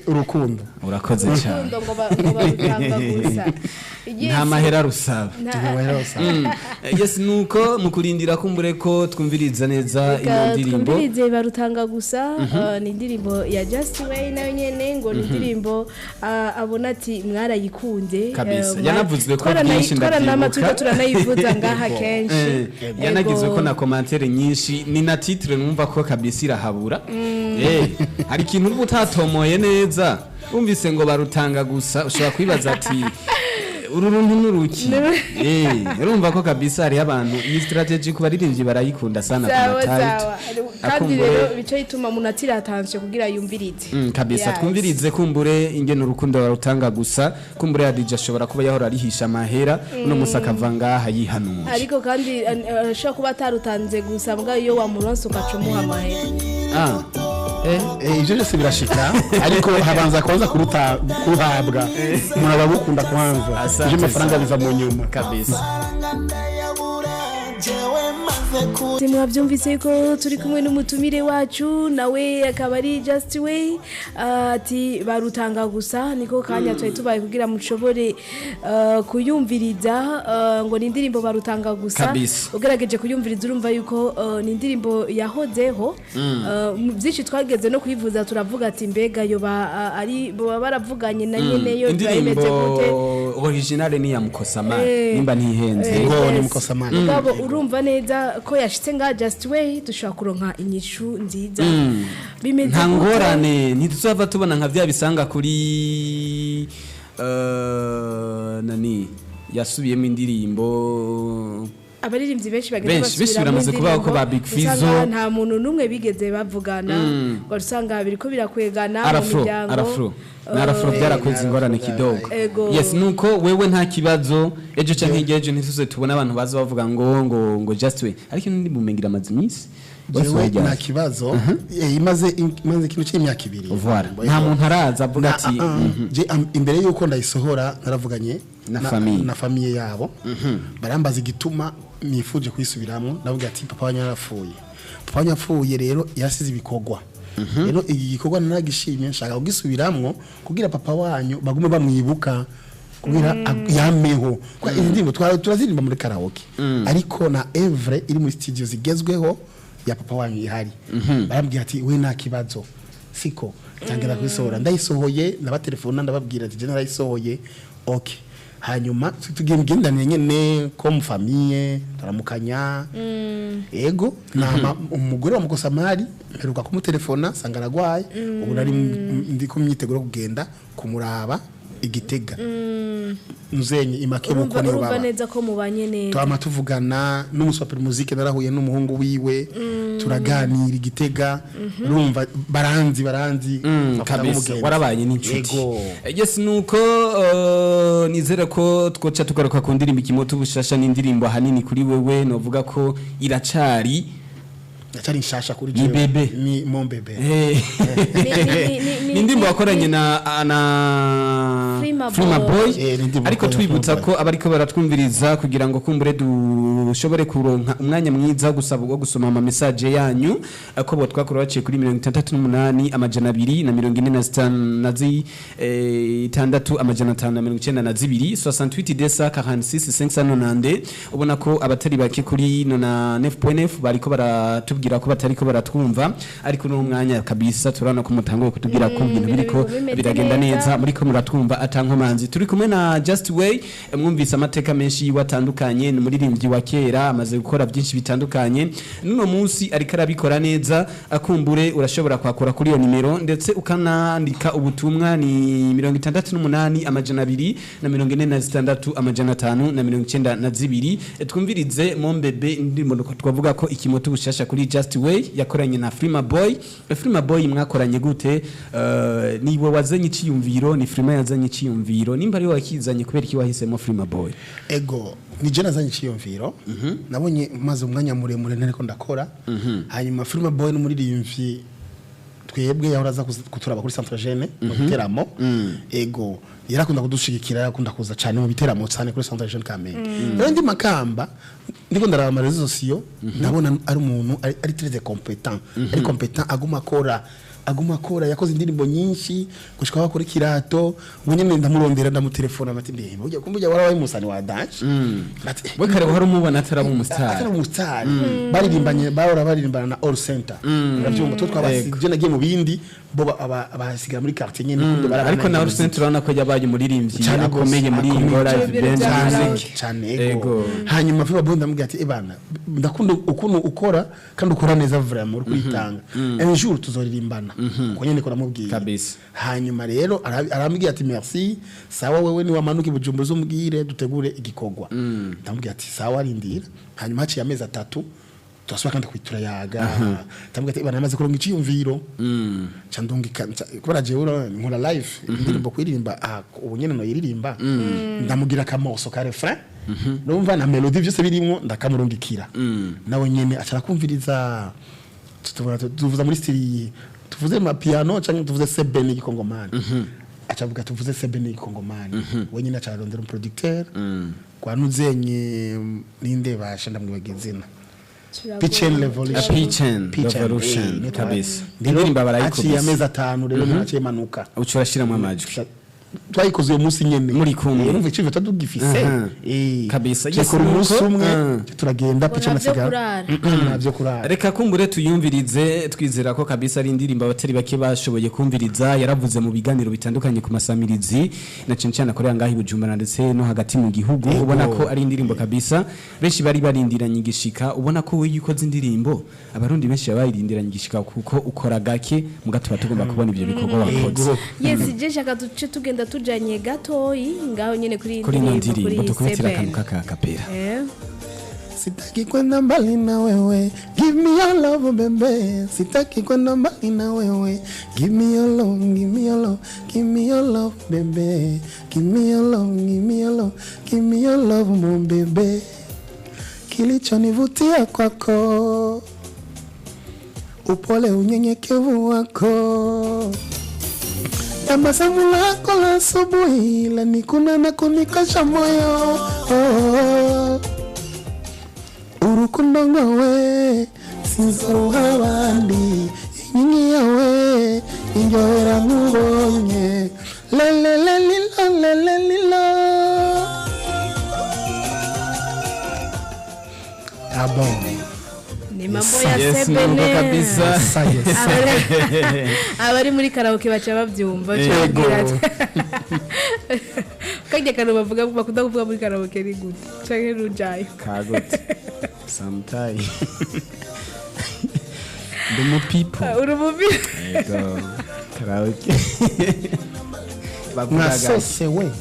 Urukundo. Urakoze cyane. Urukundo ngo barutanga gusa. Yes. Nta mahera rusaba. Yes, nuko mu kurindira kumbure ko twumviriza neza ino Reka ndirimbo. twumvirize barutanga gusa. Ni indirimbo ya Just Way, nayo nyene ngo ni indirimbo abona ati mwarayikunze. Kabisa. Yanavuzwe ko byinshi, twaranama ndavyibuka. turiko turanayivuza ngaha kenshi. Yanagizwe ko na commentaire nyinshi, ni na titre numva ko kabisa irahabura. Hari ikintu uba utatomoye neza, wumvise ngo barutanga gusa ushobora kwibaza ati uru runtu n'uruki? Urumva ko kabisa hariho abantu iyi strategy ku baririmbyi barayikunda sana ku Sawa. ma titre. Sawa, kandi rero bico bituma umuntu atira attention kugira yumvirize. Kabisa. Yes. Twumvirize kumbure ingene urukundo barutanga gusa. Kumbure ya DJ ashobora kuba yahora arihisha amahera, uno musi akava ngaha yihanuye. Ariko kandi ashobora kuba atarutanze gusa, mbwa iyo wamuronse ugaca umuha amahera. Ah. Eh. Ivyo byose birashika, ariko habanza kwanza kuruta kuruhabwa, umuntu aba agukunda kwanza. Asante Ivyo amafaranga sana. biza mu nyuma. Kabisa. Ndayabura jewe maze ku Mwabyumvise ko turi kumwe n'umutumire wacu, nawe akaba ari Just Way. Ati barutanga gusa, niko kanya twari tubaye kugira mushobore kuyumviriza. Ngo ni indirimbo barutanga gusa. Kabisa. Ugerageje kuyumviriza urumva yuko ni indirimbo yahozeho. Mu byinshi twageze no kuyivuza, turavuga ati mbega yoba ari baba baravuganye na nyene yo biba Indirimbo bimeze gute? originale ni ya Mukosamani, nimba ntihenze. Ego, ni Mukosamani. Mugabo urumva neza ko yashitse nga Just Way, dushobora kuronka inyishu nziza bimeze Nta gute? ngorane, ntituzava tubona nka bya bisanga kuri nani yasubiyemo indirimbo. Abaririmbyi benshi bagenda Benshi, benshi basubiramo biramaze kubaho ko ba Big indirimbo, Fizzo. usanga nta muntu n'umwe bigeze bavugana, ngo usanga biriko birakwegana mu Arafro. miryango. Arafro na Arafro byarakweza ingorane kidogo. Ego. Yes, nuko wewe nta kibazo, ejo canke hirya ejo ntituze tubona abantu baza bavuga ngo Just Way, ariko ndi bumengira amaze iminsi bose Jewe bajyayo. nta kibazo. Imaze ikintu cy'imyaka 2. Voilà. Nta muntu araza avuga ati Je imbere yuko ndayisohora naravuganye Na famille. na famille yabo, barambaza igituma nifuje kuyisubiramwo, ndavuga ati papa wanyu yarapfuye, papa wanyu yapfuye rero yasize ibikorwa, rero iki gikorwa naragishimye nshaka kugisubiramwo kugira papa wanyu bagume bamwibuka. Kugira yameho kwa izi ndirimbo turaziririmba muri karaoke, ariko na Evre iri muri studio zigezweho ya papa wanyu ihari. Barambwira ati: "We, nta kibazo." Siko ntangira kuyisohora, ndayisohoye, ndabatelefona, ndababwira ati: "Je narayisohoye." Okay, hanyuma tugiye imigenderanire nyene comme famille, turamukanya. Ego, nama umugore wa Mukosamari mperuka kumutelefona sanga aragwaye. Ubu nari ndi ku myiteguro yo kugenda kumuraba igitega nzenye imakebuko Urumva niyo urumva baba. neza ko mubanye neza. Twama tuvugana n'umunsi wa Primusic, narahuye n'umuhungu wiwe, turaganira igitega. Urumva baranzi bafata Kabisa. nk'umugenzi. Warabaye n'inshuti. Yego. Yes, nuko nizere ko twoca tugaruka ku ndirimbo Ikimoto Bushasha, n'indirimbo ahanini kuri wewe novuga ko iracari Yacari nshasha kuri Ni jewe. bébé. Ni mon bébé. Ni indirimbo wakoranye na Frima Frima Boy. Boy. Ni indirimbo Ariko wakoranye na twibutsa Frima Boy. ko abariko baratwumviriza, kugira ngo kumbure dushobore kuronka umwanya mwiza wo gusaba, wo gusoma ama message yanyu, ko bo twakora baciye kuri 68 245 na zi 6 592, 68 246 590. Ubona ko abatari bake kuri nona 9.f bariko baratubwira ko batariko baratwumva, ariko no mwanya kabisa turabona ko mutanguye kutubwira ko ibintu biriko bimeze biragenda neza. neza, muriko muratwumva atankomanzi. Turi kumwe na Just Way. Mwumvise amateka menshi yiwe atandukanye. Ni umuririmbyi wa kera, amaze gukora byinshi bitandukanye, n'uno munsi ariko arabikora neza. Akumbure urashobora kwakura kuri iyo nimero, ndetse ukanandika ubutumwa, ni 68 246 592. Twumvirize Mon Bébé, indirimbo twavuga ko Ikimoto Bushasha kuri Just Way yakoranye na Frima Boy. Frima Boy mwakoranye gute? Niwe wazanye iciyumviro, ni Frima yazanye iciyumviro? Nimba ari we wakizanye, kubera iki wahisemo Frima Boy? Ego, ni je nazanye iciyumviro. Nabonye maze umwanya muremure ntariko ndakora. Hanyuma Filime Boy n'umuririmbyi twebwe yahora aza kuturaba kuri Centre Jeune mu biteramo. Ego, yarakunda kudushigikira, yarakunda kuza cyane mu biteramo, cyane kuri Centre Jeune Kamenge. Rero ndi Makamba, ndiko ndaraba ama réseaux sociaux, ndabona ari umuntu ari très compétent, ari compétent, aguma akora. Yakoze indirimbo nyinshi gushika bakora ikirato. Ubu nyene ndamurondera, ndamutelefona, bati: "Ndembe ujya kumbe warabaye umusani wa dance." Bati: We kare wari umubona ataraba umustar? Atari umustar. Baririmbanye, bahora baririmbana na All Center, urabyumva. Twe twabasije, nagiye mu bindi, bo basigara muri quartier nyene, kumbe barabana. Ariko na Urusente urabona ko yabaye umuririmbyi Cyane gose, akomeye muri akomeye Ngora cyane. Live Band Cyane. Music. Cyane, ego. Ego. Hanyuma vuba bo ndamubwira ati: "Ebana, ndakunda ukuntu ukora kandi ukora neza, vraiment uri kwitanga. Un jour tuzoririmbana." Uko nyene ko namubwiye. Kabisa. Hanyuma rero arambwira ati: "Merci, sawa, wewe ni wamanuka i Bujumbura uzumubwire dutegure igikorwa." Ndamubwira ati: "Sawa, rindira." Hanyuma haciye amezi 3 turasubira kandi kwitura yaga. Ndamubwira ati: "Ebana, namaze kuronka iciyumviro." Ca ndungika kubera jewe nkora live indirimbo, kuririmba, ubu nyene noyiririmba. Ndamugira akamoso ka refrain, numva na melody byose birimwo, ndakamurungikira. Nawe nyene aca arakumviriza. Tubona tuvuza muri style, tuvuze ma piano canke tuvuze sebene y'igikongomani? Aca avuga: "Tuvuze sebene y'igikongomani." We nyene aca ararondera umuproducteur kwa nuzenye ninde basha, ndamwibaga izina, Pichen Revolution. Pichen Pichen, Revolution. eh, Kabisa. rero Indirimbo barayikubise. haciye amezi 5 rero naciye manuka. Uca urashiramo amajwi. Twayikoze uyu munsi nyene. Muri kumwe. Urumva iciyumviro tutugifise. Aha. Kabisa. Yes, Tuyikora umunsi nuko, umwe, turagenda. Ngo Pichen ntavyo asigara. kurara. Ntavyo kurara. Reka kumbure tuyumvirize, twizera ko kabisa ari indirimbo abatari bake bashoboye kumviriza. Yaravuze mu biganiro bitandukanye ku masamirizi na cyane cyane akorera ngaho i Bujumbura ndetse no hagati mu gihugu. Ubona ko ari indirimbo kabisa benshi bari barindiranye igishika. Ubona ko iyo ukoze indirimbo abarundi benshi baba bayirindiranye igishika, kuko ukora gake muga tuba tugomba kubona ibyo bikorwa wakoze. Ego. Yes, je shaka duce tugenda tujanye gatoyi ngaho nyene kuri iyi Kuri ino ndirimbo, ndirimbo dukubitira Seven. akantu k'akakapera. Sitaki kwenda mbali na wewe, give me your love baby. Sitaki kwenda mbali na wewe, give me your love, give me your love, give me your love baby. Give me your love, give me your love, give me your love mon bébé. Kilichonivutia kwako, upole, unyenyekevu wako, tabasamu lako la asubuhi lanikuna na kunikosha moyo, oh. Urukundo rwawe sinzoruha abandi, inkingi yawe indyohera nkubonye lelelelilo lelelilo. Ah bon. Ni mambo ya Yes, nuko sebene. kabisa. Sa yes. Abari muri karaoke baca babyumva, baca Yego. babwira ati kajya kantu bavuga, bakunda kuvuga muri karaoke ni gute canke rujayo? Kagute sometime ndi mu people. Uri mubi. Yego, karaoke bavuga gake. Mwasosewe.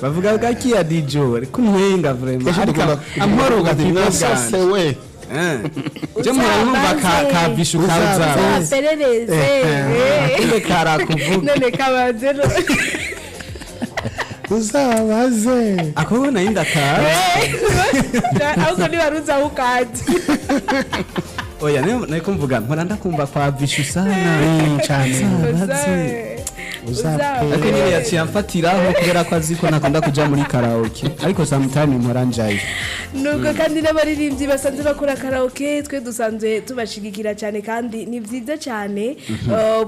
Bavuga gake ya dijo ariko ntwenga vraiment. Kenshi Ariko dukunda amahoro kuvuga ati people bwanje. mwasosewe. Je mpora numva ka bishu kaza. Uzaperereze. Kumbe karakuvuga. None kabanze no. Uzabaze. Ako nayo ndakaza. Ahubwo ntibaruzi aho ukanze. Oya, niko mvuga mpora ndakumva kwa bishu sana. Cyane. Uzabaze. Uzape. Ariko nyine yaciye amfatiraho kubera ko azi ko ntakunda kuja muri karaoke, ariko sometime mpora njayo. Nuko kandi n'abaririmbyi basanzwe bakora karaoke, twe dusanzwe tubashigikira cyane kandi ni byiza cyane.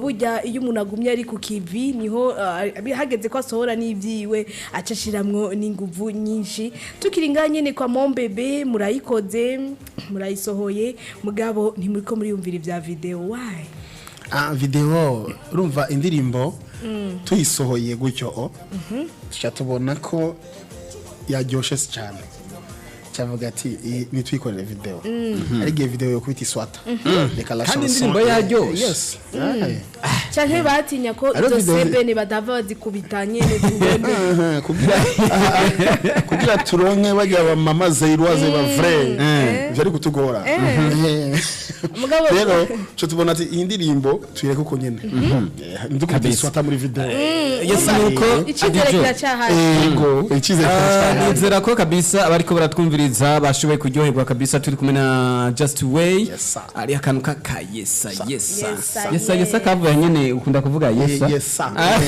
Burya iyo umuntu agumye ari ku kivi niho hageze ko asohora n'ibyiwe aca ashiramwo n'inguvu nyinshi. Tukiri ngaha nyene kwa Mombebe, murayikoze, murayisohoye, mugabo ntimuriko muriyumvira ibya video, why? Ah, video, urumva indirimbo tuyisohoye gutyo o tuca tubona ko yaryoshe cyane, cyavuga ati nitwikorere video, ari igihe video yo kubita iswata reka la Kandi chanson. indirimbo yaryoshe. Yes. Aye. Canke batinya ko Ariyo izo video- sebene badava bazikubita nyene tubone. Aha, kugira turonke bajya bamama zairoise ba vrai vyari kutugora. Mugabo Rero cyo tubona ati iyi ndirimbo tuyireke uko nyene, ndukubita Kabisa. iswata muri video. Yes, nuko Icyizere Adijo. kiracyahari. Yego, icyizere kiracyahari. Nizera ko kabisa abariko baratwumviriza bashoboye kuryoherwa kabisa, turi kumwe na Just Way. Yes, sir. Ari akantu ka yesa yesa. Yesa, Yesa yesa kavuga nyene, ukunda kuvuga yesa. Yesa. Ah.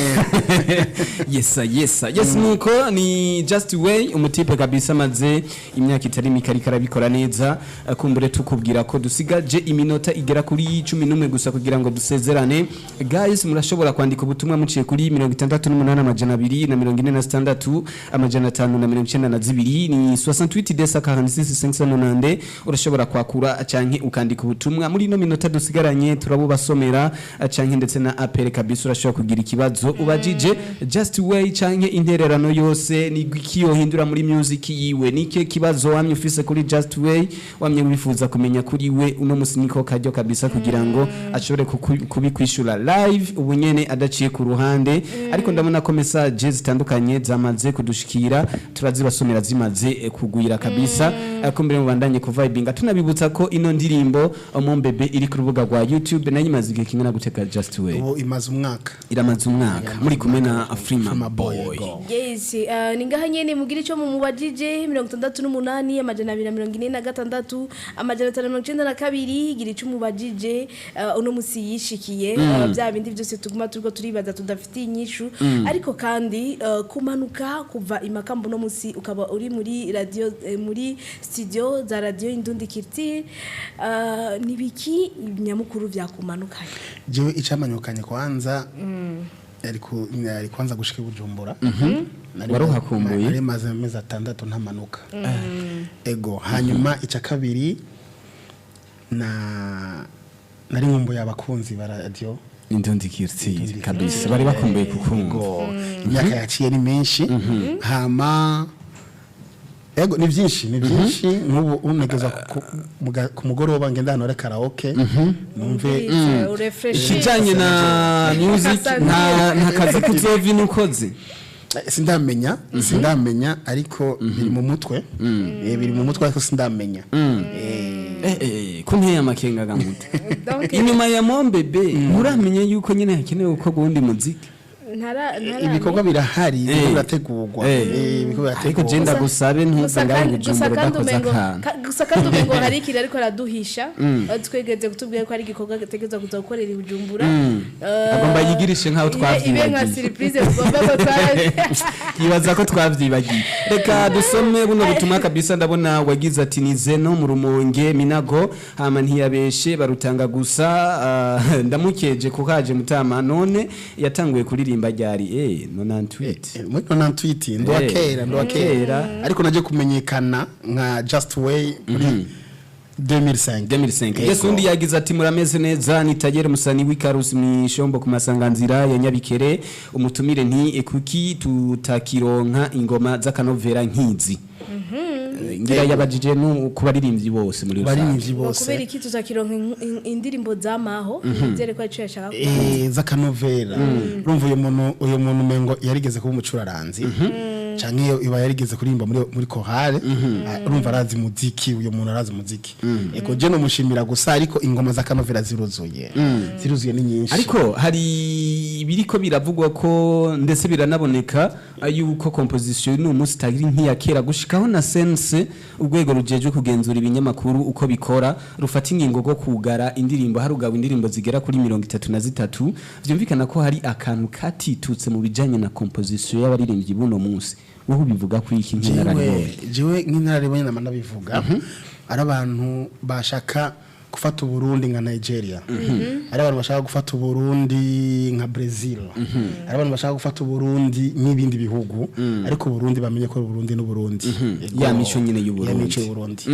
Yesa yesa, yes, nuko ni Just Way, umutipe kabisa amaze imyaka itari mike ariko arabikora neza. Kumbure tukubwira ko dusigaje iminota igera kuri 11 gusa kugira ngo dusezerane. Guys, murashobora kwandika ubutumwa muciye kuri 68 246 592, ni 68 246 590. Urashobora kwakura canke ukandika ubutumwa muri ino minota dusigaranye, turabubasomera, canke ndetse na apel kabisa. Urashobora kugira ikibazo ubajije Just Way canke intererano yose, ni iki yohindura muri music yiwe, nike kibazo wamye ufise kuri Just Way, wamye wifuza kumenya kuri we. Uno musi niko karyo kabisa kugira ngo ashobore kubikwishura live ubu nyene adaciye ku ruhande. Ariko ndabona ko message zitandukanye zamaze kudushikira, turazibasomera zimaze kugwira kabisa. Kumbere mubandanye kuvibinga, tunabibutsa ko ino ndirimbo Mombebe iri ku rubuga rwa YouTube, nayo imaze igihe kingana guteka, Just Way? Ubu imaze umwaka. Iramaze umwaka, muri kumwe na Afrima Afrima Boy. Boy. Go. Yes, ni ngaha nyene mugira ico mumubajije, 68 246 592, gira ico mubajije. Uno musi yishikiye, bya bindi byose tuguma turiko turibaza tudafitiye inyishu. Ariko kandi kumanuka kuva imakambo no musi ukaba uri muri radio, muri studio za radio Indundi Kirti, nibiki nyamukuru vyakumanukanye? Jewe icamanyukanye kwanza yari kwanza gushika i Bujumbura. Wari uhakumbuye? Nari maze amezi 6 ntamanuka. Ego, hanyuma ica kabiri na nari nkumbuye abakunzi ba radio Indundi Kirti kabisa, bari bakumbuye kukumva. Ego, imyaka yaciye ni menshi. Hama ego, ni byinshi, ni byinshi. Nk'ubu unegeza ku mugoroba ngenda hano hari karaoke numve. Urefresh. Ikijanye na music, nta kazi kuzovi nukoze. Sindamenya, sindamenya, ariko biri mu mutwe. Biri mu mutwe ariko sindamenya. Ko nteye amakenga gamute Donc, inyuma ya Mombebe, muramenye yuko nyene hakenewe gukorwa uwundi muziki? Ibikorwa birahari, biriko birategurwa. Ibikorwa Ariko je birategurwa. ndagusabe ntuze Gusa ngaho kandi gusa Bujumbura kandi udakoze umengo akantu. gusa kandi umengo hari ikintu ariko araduhisha. Twegeze kutubwira ko hari igikorwa gategerezwa kuza gukorera i Bujumbura. Agomba yigirishe nkaho Ibe nka twavyibagiye. surprise tugomba ko twazi. Yibaza ko twavyibagiye. Reka dusome buno butumwa kabisa. Ndabona wagize ati ni Zeno mu Rumonge Minago, hama ntiyabeshe barutanga gusa. Ndamukeje kuko haje mutama none yatanguye kuririmba ryari? Nona tweet. Muri nona tweet ndo kera, ndo kera, ariko naje kumenyekana nka Just Way muri 2005. 2005. Yes, undi yagize ati murameze neza, ni Tagere Musani w'Ikarusi mwishombo ku masanganzira ya Nyabikere. Umutumire nti kuki tutakironka ingoma z'akanovera nkizi? Ngira yabajije no kubaririmbyi bose muri rusange. Baririmbyi Ngo bose. kubera iki tuzakironka indirimbo z'amaho? Nizere ko arico yashaka kuvuga. Z'akanovera. Urumva uyu muntu umengo yarigeze kuba umucuraranzi canke iyo iba yarigeze kuririmba muri chorale. Urumva arazi muziki, uyu muntu arazi muziki. Ego, je nomushimira gusa, ariko ingoma z'akanovera ziruzuye, ziruzuye, ni nyinshi. Ariko hari ibiriko biravugwa ko ndetse biranaboneka yuko composition ni umunsi itari nk'iya kera, gushikaho na sense urwego rujejwe kugenzura ibinyamakuru uko bikora rufata ingingo rwo kugara indirimbo, harugawe indirimbo zigera kuri 33. Vyumvikana ko hari akantu katitutse mu bijanye na composition y'abaririmbyi buno munsi. Wowe ubivuga ko iki nk'inararibonye? Jewe nk'inararibonye nama ndabivuga, ari abantu bashaka gufata Uburundi nka Nigeria, ari abantu bashaka gufata Uburundi nka Brazil, ari abantu bashaka gufata Uburundi n'ibindi bihugu, ariko Uburundi bamenye ko Uburundi n'Uburundi. Ego. Ya mico nyene y'Uburundi. Ya mico y'Uburundi.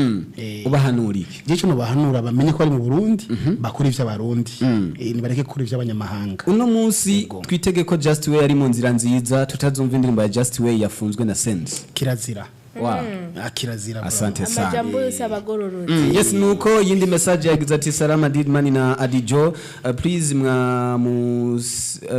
Ubahanura iki? Igihe cyo bahanura, bamenye ko ari mu Burundi, bakora ivy'Abarundi. Nibareke gukora ivy'abanyamahanga. Uno munsi Yego. twitege ko Just Way ari mu nzira nziza, tutazumva indirimbo ya Just Way yafunzwe na Sense? Kirazira. Wow. Ah, kirazira bro. Asante sana. Amajambo yose abagororotse. Yes, nuko yindi message yagize ati salama Didman na Adijo, please mwa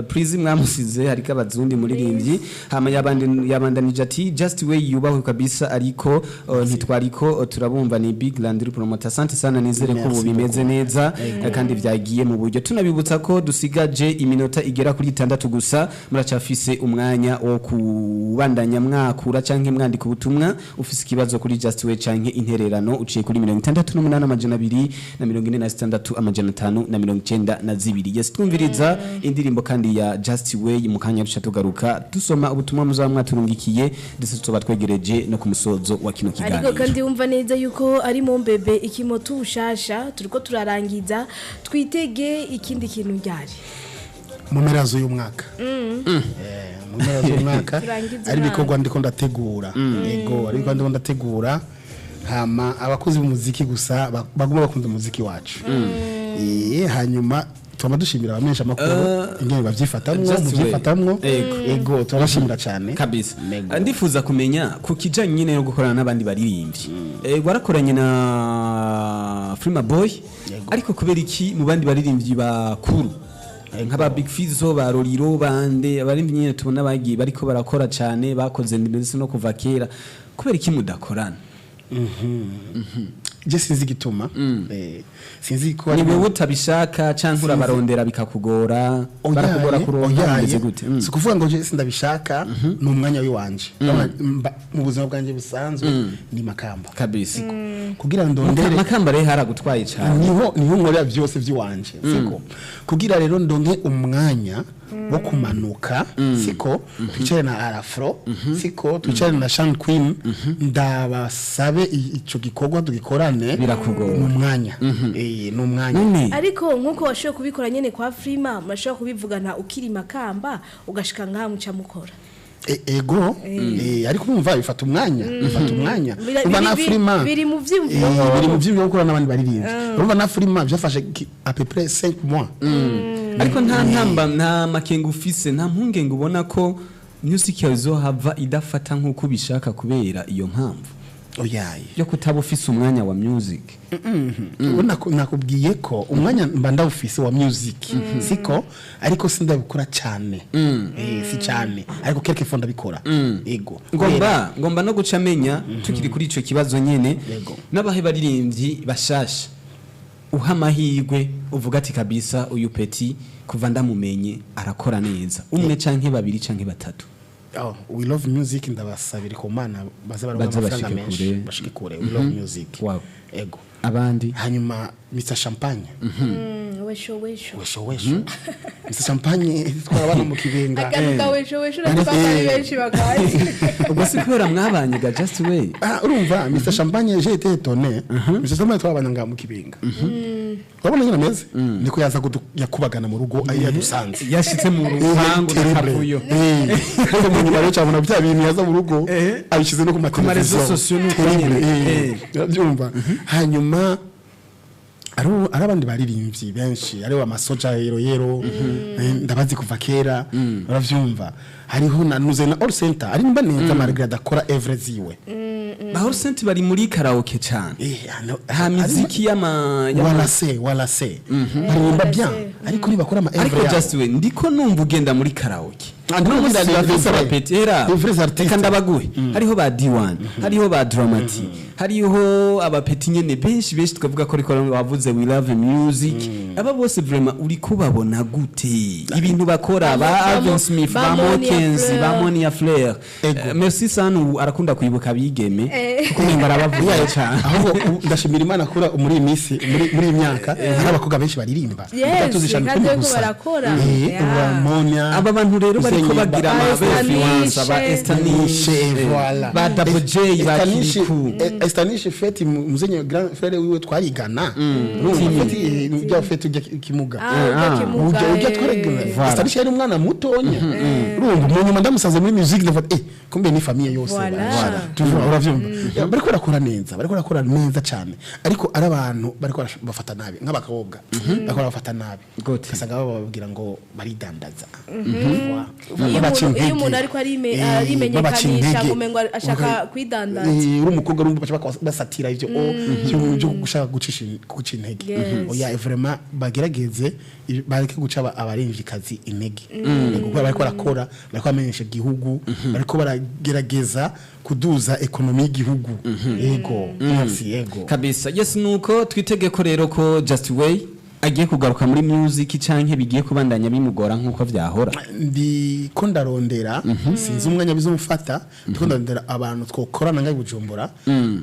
please mwamusize hariko abazundi muririmbyi. Hama yabandi yabandanije ati Just Way yubahwe kabisa, ariko ntitwariko turabumva. Ni Big Land Promoter. Asante sana, nizere ko ubu Merci. bimeze neza kandi vyagiye mu buryo. Tunabibutsa ko dusigaje iminota igera kuri 6 gusa, muracafise umwanya wo kubandanya mwakura canke mwandika ubutumwa ufise ikibazo kuri Just Way canke intererano, uciye kuri 68 246 592. Yes, twumviriza indirimbo kandi ya Just Way. Mu kanya duca tugaruka dusoma ubutumwa muzaba mwaturungikiye, ndetse tuba twegereje no ku musozo wa kino Ariko kiganiro. kandi wumva neza yuko ari mu mbebe ikimoto ubushasha turiko turarangiza, twitege ikindi kintu ryari? Mu mpera z'uyu mwaka. Mu mpera z'uyu mwaka. Turangize Ari umwaka. ibikorwa ndiko ndategura. Ego, ari ibikorwa ndiko ndategura. Hama abakozi b'umuziki gusa baguma bakunda umuziki wacu. Hanyuma tugomba dushimira abamenyesha amakuru ingene bavyifatamwo. Just Way. Muvyifatamwo. Ego. Ego, turabashimira cyane. Kabisa. Ego. Ndifuza kumenya ku kijanye nyine no gukorana n'abandi baririmbyi. Warakoranye na Frima Boy, ariko kubera iki mu bandi baririmbyi bakuru nk'aba Big Fizzo, ba Roriro, bande abaririmbyi nyine tubona bagiye bariko barakora cyane, bakoze ndetse no kuva kera, kubera iki mudakorana? Je sinzi igituma. Sinzi ko Ni wewe utabishaka canke urabarondera bikakugora, barakugora kuronka, bimeze gute? Si ukuvuga ngo je sindabishaka, ni umwanya w'iwanje. Mu buzima bwanjye busanzwe ni Makamba. Kabisa. Kugira ndondere Makamba rero haragutwaye cyane. Niho nkorera byose by'iwanje, siko? Kugira rero ndonke umwanya wo kumanuka, siko, twicare na Arafro, siko, twicare na Shan Queen, ndabasabe ico gikorwa tugikorane. Birakugora. Ni umwanya, ni umwanya. None Ariko nkuko washoboye kubikora nyene kwa Frima, murashobora kubivugana ukiri Makamba ugashika ngaha muca mukora. Ego, ariko urumva bifata umwanya, bifata umwanya. Urumva na Frima Biri mu vyiyumviro. Biri mu vyiyumviro gukora n'abandi baririmbyi. Urumva na Frima byafashe à peu près 5 mois. Ariko nta ntamba, nta makenga ufise, nta mpungenge ubona ko music yawe izohava idafata nk'uko ubishaka kubera iyo mpamvu Oyaye. yo kutaba ufise umwanya wa music? Ubu nakubwiye ko umwanya mba ndawufise wa music, siko, ariko sindabikora cyane. Si cyane, ariko quelque fois ndabikora. Ego. Ngomba no guca amenya tukiri kuri ico kibazo nyene, Yego. n'abahe baririmbyi bashasha uha amahirwe uvuga ati kabisa uyu petit kuva ndamumenye arakora neza, umwe canke babiri canke batatu? Oh, We Love Music, ndabasabira ku Mana baze baronka Baze amafaranga bashike menshi. kure. Bashike kure, We Love Music. Wow. Ego. Abandi? Hanyuma Mr Champagne. Wesho wesho. Wesho wesho, Mr Champagne twara abana mu Kibenga. Akantu ka wesho wesho urumva ko ari benshi bakazi. Ubwo si kubera mwabanye ga Just Way? Ah, urumva Mr Champagne, j'ai été étonné. Mr Champagne twabana ngaha mu Kibenga, urabona nyine ameze niko yaza yakubagana mu rugo ayo yadusanze. Yashitse mu rupangu n'akavuyo. Ariko mu nyuma rero cyabona bya bintu yaza mu rugo abishyize no ku ma réseaux mateleviziyo. sociaux nuko nyene. Urabyumva. Hanyuma Ari abandi baririmbyi benshi, ariho amasoja yero yero, ndabazi kuva kera, uravyumva. Hariho na nuze na all center ari mba neza, malgré adakora œuvre ziwe. Ba All Center bari muri karaoke cyane. Ano- Ha miziki y'ama wala se wala se baririmba bien, ariko ntibakora ama Ariko œuvre yabo. just we ndiko numva ugenda muri karaoke. Ah, ndiko Uno numva musi les bafise abapeti era les vrais artistes. Reka ndabaguhe, hariho ba D1, hariho ba Dramati, hariho abapeti nyene benshi benshi, tukavuga ko ariko bavuze we love music. Aba bose vraiment uri kubabona gute ibintu bakora, ba Alvin Smith, ba ba Monia Mokenzi, ba Fleur. Monia Fleur? Ego. Merci sana, arakunda kwibuka abigeme kuko umenga arabavuga cyane. Ahubwo ndashimira Imana kura muri iyi minsi, muri iyi myaka hari abakobwa benshi baririmba. Yes, Tuzishana kandi icumi bariko gusa. barakora. Yeah. Monia, Aba bantu rero bariko Musenyeri bagira Ba ama Estanishe. influence, ba Estanishe, voilà. ba Double J, ba Estanishe, Kirikou. Estanishe feti muzenye grand frère wiwe twarigana. Urumva feti ujya feti ujya kimuga. Ah, ujya kimuga, Ujya twarigana. Voilà. Estanishe yari umwana mutonya. Urumva mu nyuma ndamusanze muri music, ndavuga kumbe ni famille yose. Voilà. Voilà. Tuvuga uravyumva. Ya, bariko barakora neza, bariko barakora neza cyane. Ariko ari abantu bariko bafata nabi nk'abakobwa. Bariko barafata nabi. Gute? Ugasanga bababwira ngo baridandaza. Iyo Babaca iyo umuntu intege. ariko Babaca arimenyekanisha intege. ngo umengo ashaka kwidandaza. Uri umukobwa urumva baca basatira ivyo byo gushaka gucisha guca intege. Yes. Oya, vraiment bagerageze bareke guca abarimvyikazi intege. Kuko bariko barakora, bariko bamenyesha igihugu, bariko baragerageza kuduza économie y'igihugu. Yego, merci, yego. Kabisa, yes. Nuko twitege ko rero ko Just Way agiye kugaruka muri music canke bigiye kubandanya bimugora nkuko vyahora? Ndiko ndarondera, sinzi umwanya bizomfata, ndiko ndarondera abantu twokorana ngaho i Bujumbura,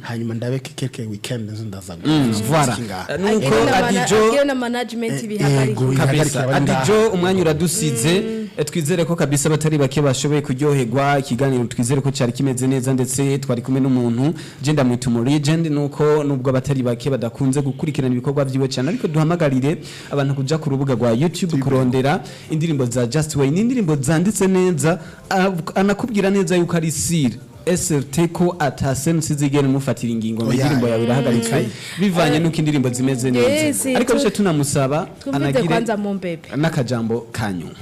hanyuma ndabe quelque weekend nzo ndaza Voilà. ngaha. Nuko Agire na Adijo agire na management ibihagarika. Ego. Kabisa. Ihagarikira abari ngaha. Adijo, umwanya uradusize. Twizere ko kabisa abatari bake bashoboye kuryoherwa ikiganiro, twizere ko cyari kimeze neza, ndetse twari kumwe n'umuntu je ndamwita umu legend, nuko nubwo abatari bake badakunze gukurikirana ibikorwa vyiwe cyane, ariko duhamagarire abantu kuja ku rubuga rwa YouTube kurondera indirimbo za Just Way. Ni indirimbo zanditse neza, anakubwira neza yuko ari sire SRT ko atasensi zigera mufatira ingingo ngo Oya. indirimbo yawe irahagaritswe, bivanye nuko indirimbo zimeze neza. Yes, Ariko bice tunamusaba twumvize anagire kwanza mu mbebe. n'akajambo kanyuma.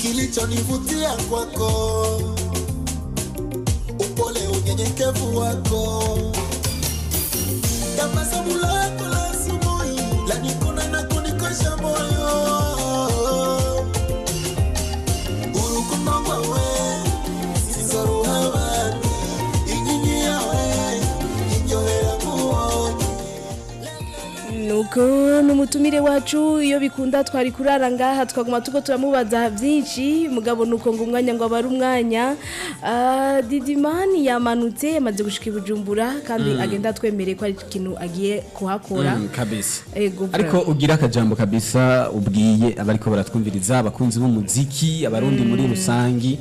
Kilichonivutia kwako upole, unyenyekevu wako, tabasamu lako la asubuhi lanikuna na kunikosha moyo, urukundo rwawe sinzoruhabani inkingi yawe indyohera nkubonye. Nuko n'umutumire wacu, iyo bikunda twari kurara ngaha twaguma tuko turamubaza byinshi, mugabo nuko ngo umwanya ngo abari umwanya. Didimani yamanutse, yamaze gushika i Bujumbura kandi agenda atwemereye ko ari ikintu agiye kuhakora. Kabisa. Ego, Ariko ugira akajambo kabisa ubwiye abariko baratwumviriza, abakunzi b'umuziki, abarundi muri rusangi,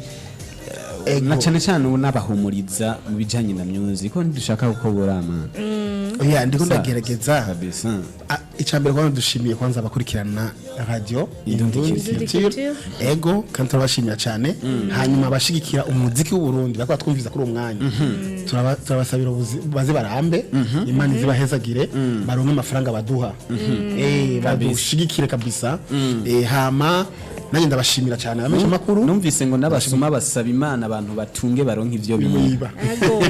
na cyane cyane ubu n'abahumuriza mu bijanye na music, ko ntidushaka kuko buramana. Oya, ndiko ndagerageza. Kabisa. Ah, icambere kwanza dushimiye kwanza abakurikirana radio Indundi Indundi Culture. Culture. Ego, kandi turabashimira cyane. Hanyuma abashigikira umuziki w'u Burundi bariko batwumviza kuri uwo mwanya, turabasabira baze barambe, Imana izibahezagire, baronke amafaranga baduha, badushigikire kabisa. Hama nanjye ndabashimira cyane abamenyesha makuru. Numvise ngo n'abasoma basaba Imana abantu batunge baronke ivyo biba. Biba. Ego.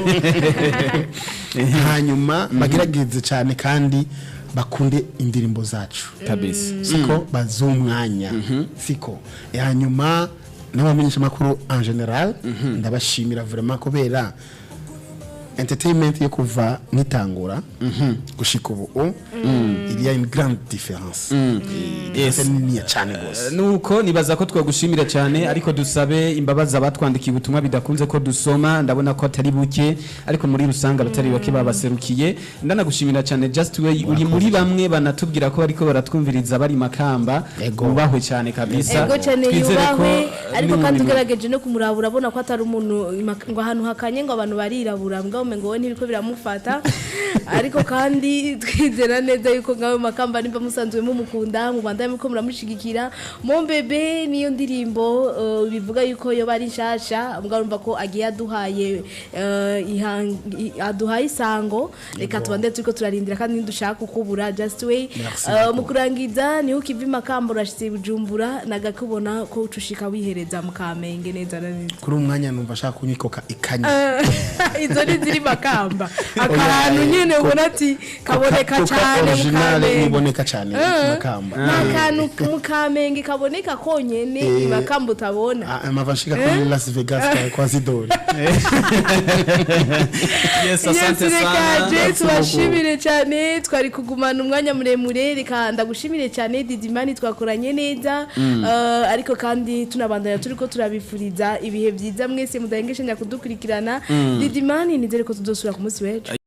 Hanyuma bagerageze cyane kandi bakunde indirimbo zacu. Kabisa. Siko bazumwanya siko. Hanyuma n'abamenyesha makuru en général ndabashimira vraiment kubera entertainment yo kuva nitangura gushika ubu, il y a une grande différence. Yes. Yes, nini cyane gose. Nuko nibaza ko twagushimira cyane, ariko dusabe imbabazi abatwandikiye ubutumwa bidakunze ko dusoma, ndabona ko atari buke, ariko muri rusange abatari bake babaserukiye. Ndanagushimira cyane Just Way, uri muri bamwe banatubwira ko bariko baratwumviriza bari Makamba. Ego. Wubahwe cyane kabisa. Ego cyane. Twizere ko, Yubahwe. Ariko kandi n'umurimo- ugerageje no kumuraba urabona ko atari umuntu ngo ahantu hakanye ngo abantu barirabura mbwa. umengo we ntibiko biramufata. Ariko kandi twizera neza yuko ngawe Makamba nimba musanzwe mumukunda, mubandanye muko muramushigikira. Mon bébé niyo ndirimbo bivuga yuko yo bari nshasha, mbwa urumva ko agiye aduhaye aduhaye isango. Reka tubande turiko turarindira kandi ntidushaka kukubura, Just Way. Merci. Mu kurangiza, niho ukiva i Makamba urashitse i Bujumbura, nagakubona ko ucushika wihereza mu Kamenge neza na neza. Kuri uyu mwanya numva ashaka kunywa ikoka ikanye. Izo ni ziri Makamba, akantu nyene ubona ati kaboneka Coca cyane mu original Kamenge. Niboneka cyane Makamba. Nta kantu mu Kamenge kaboneka konyene i Makamba utabona. Ah, mava nshika kuri Las Vegas kwa Zidori. Yes, asante Yes, reka sana. je tubashimire cyane, twari kugumana umwanya muremure. Reka ndagushimire cyane Didimani, twakoranye neza. Ariko kandi tunabandanya turiko turabifuriza ibihe byiza mwese mudahengeshanya kudukurikirana. Didimani, nizere ko tuzosubira ku munsi w'ejo.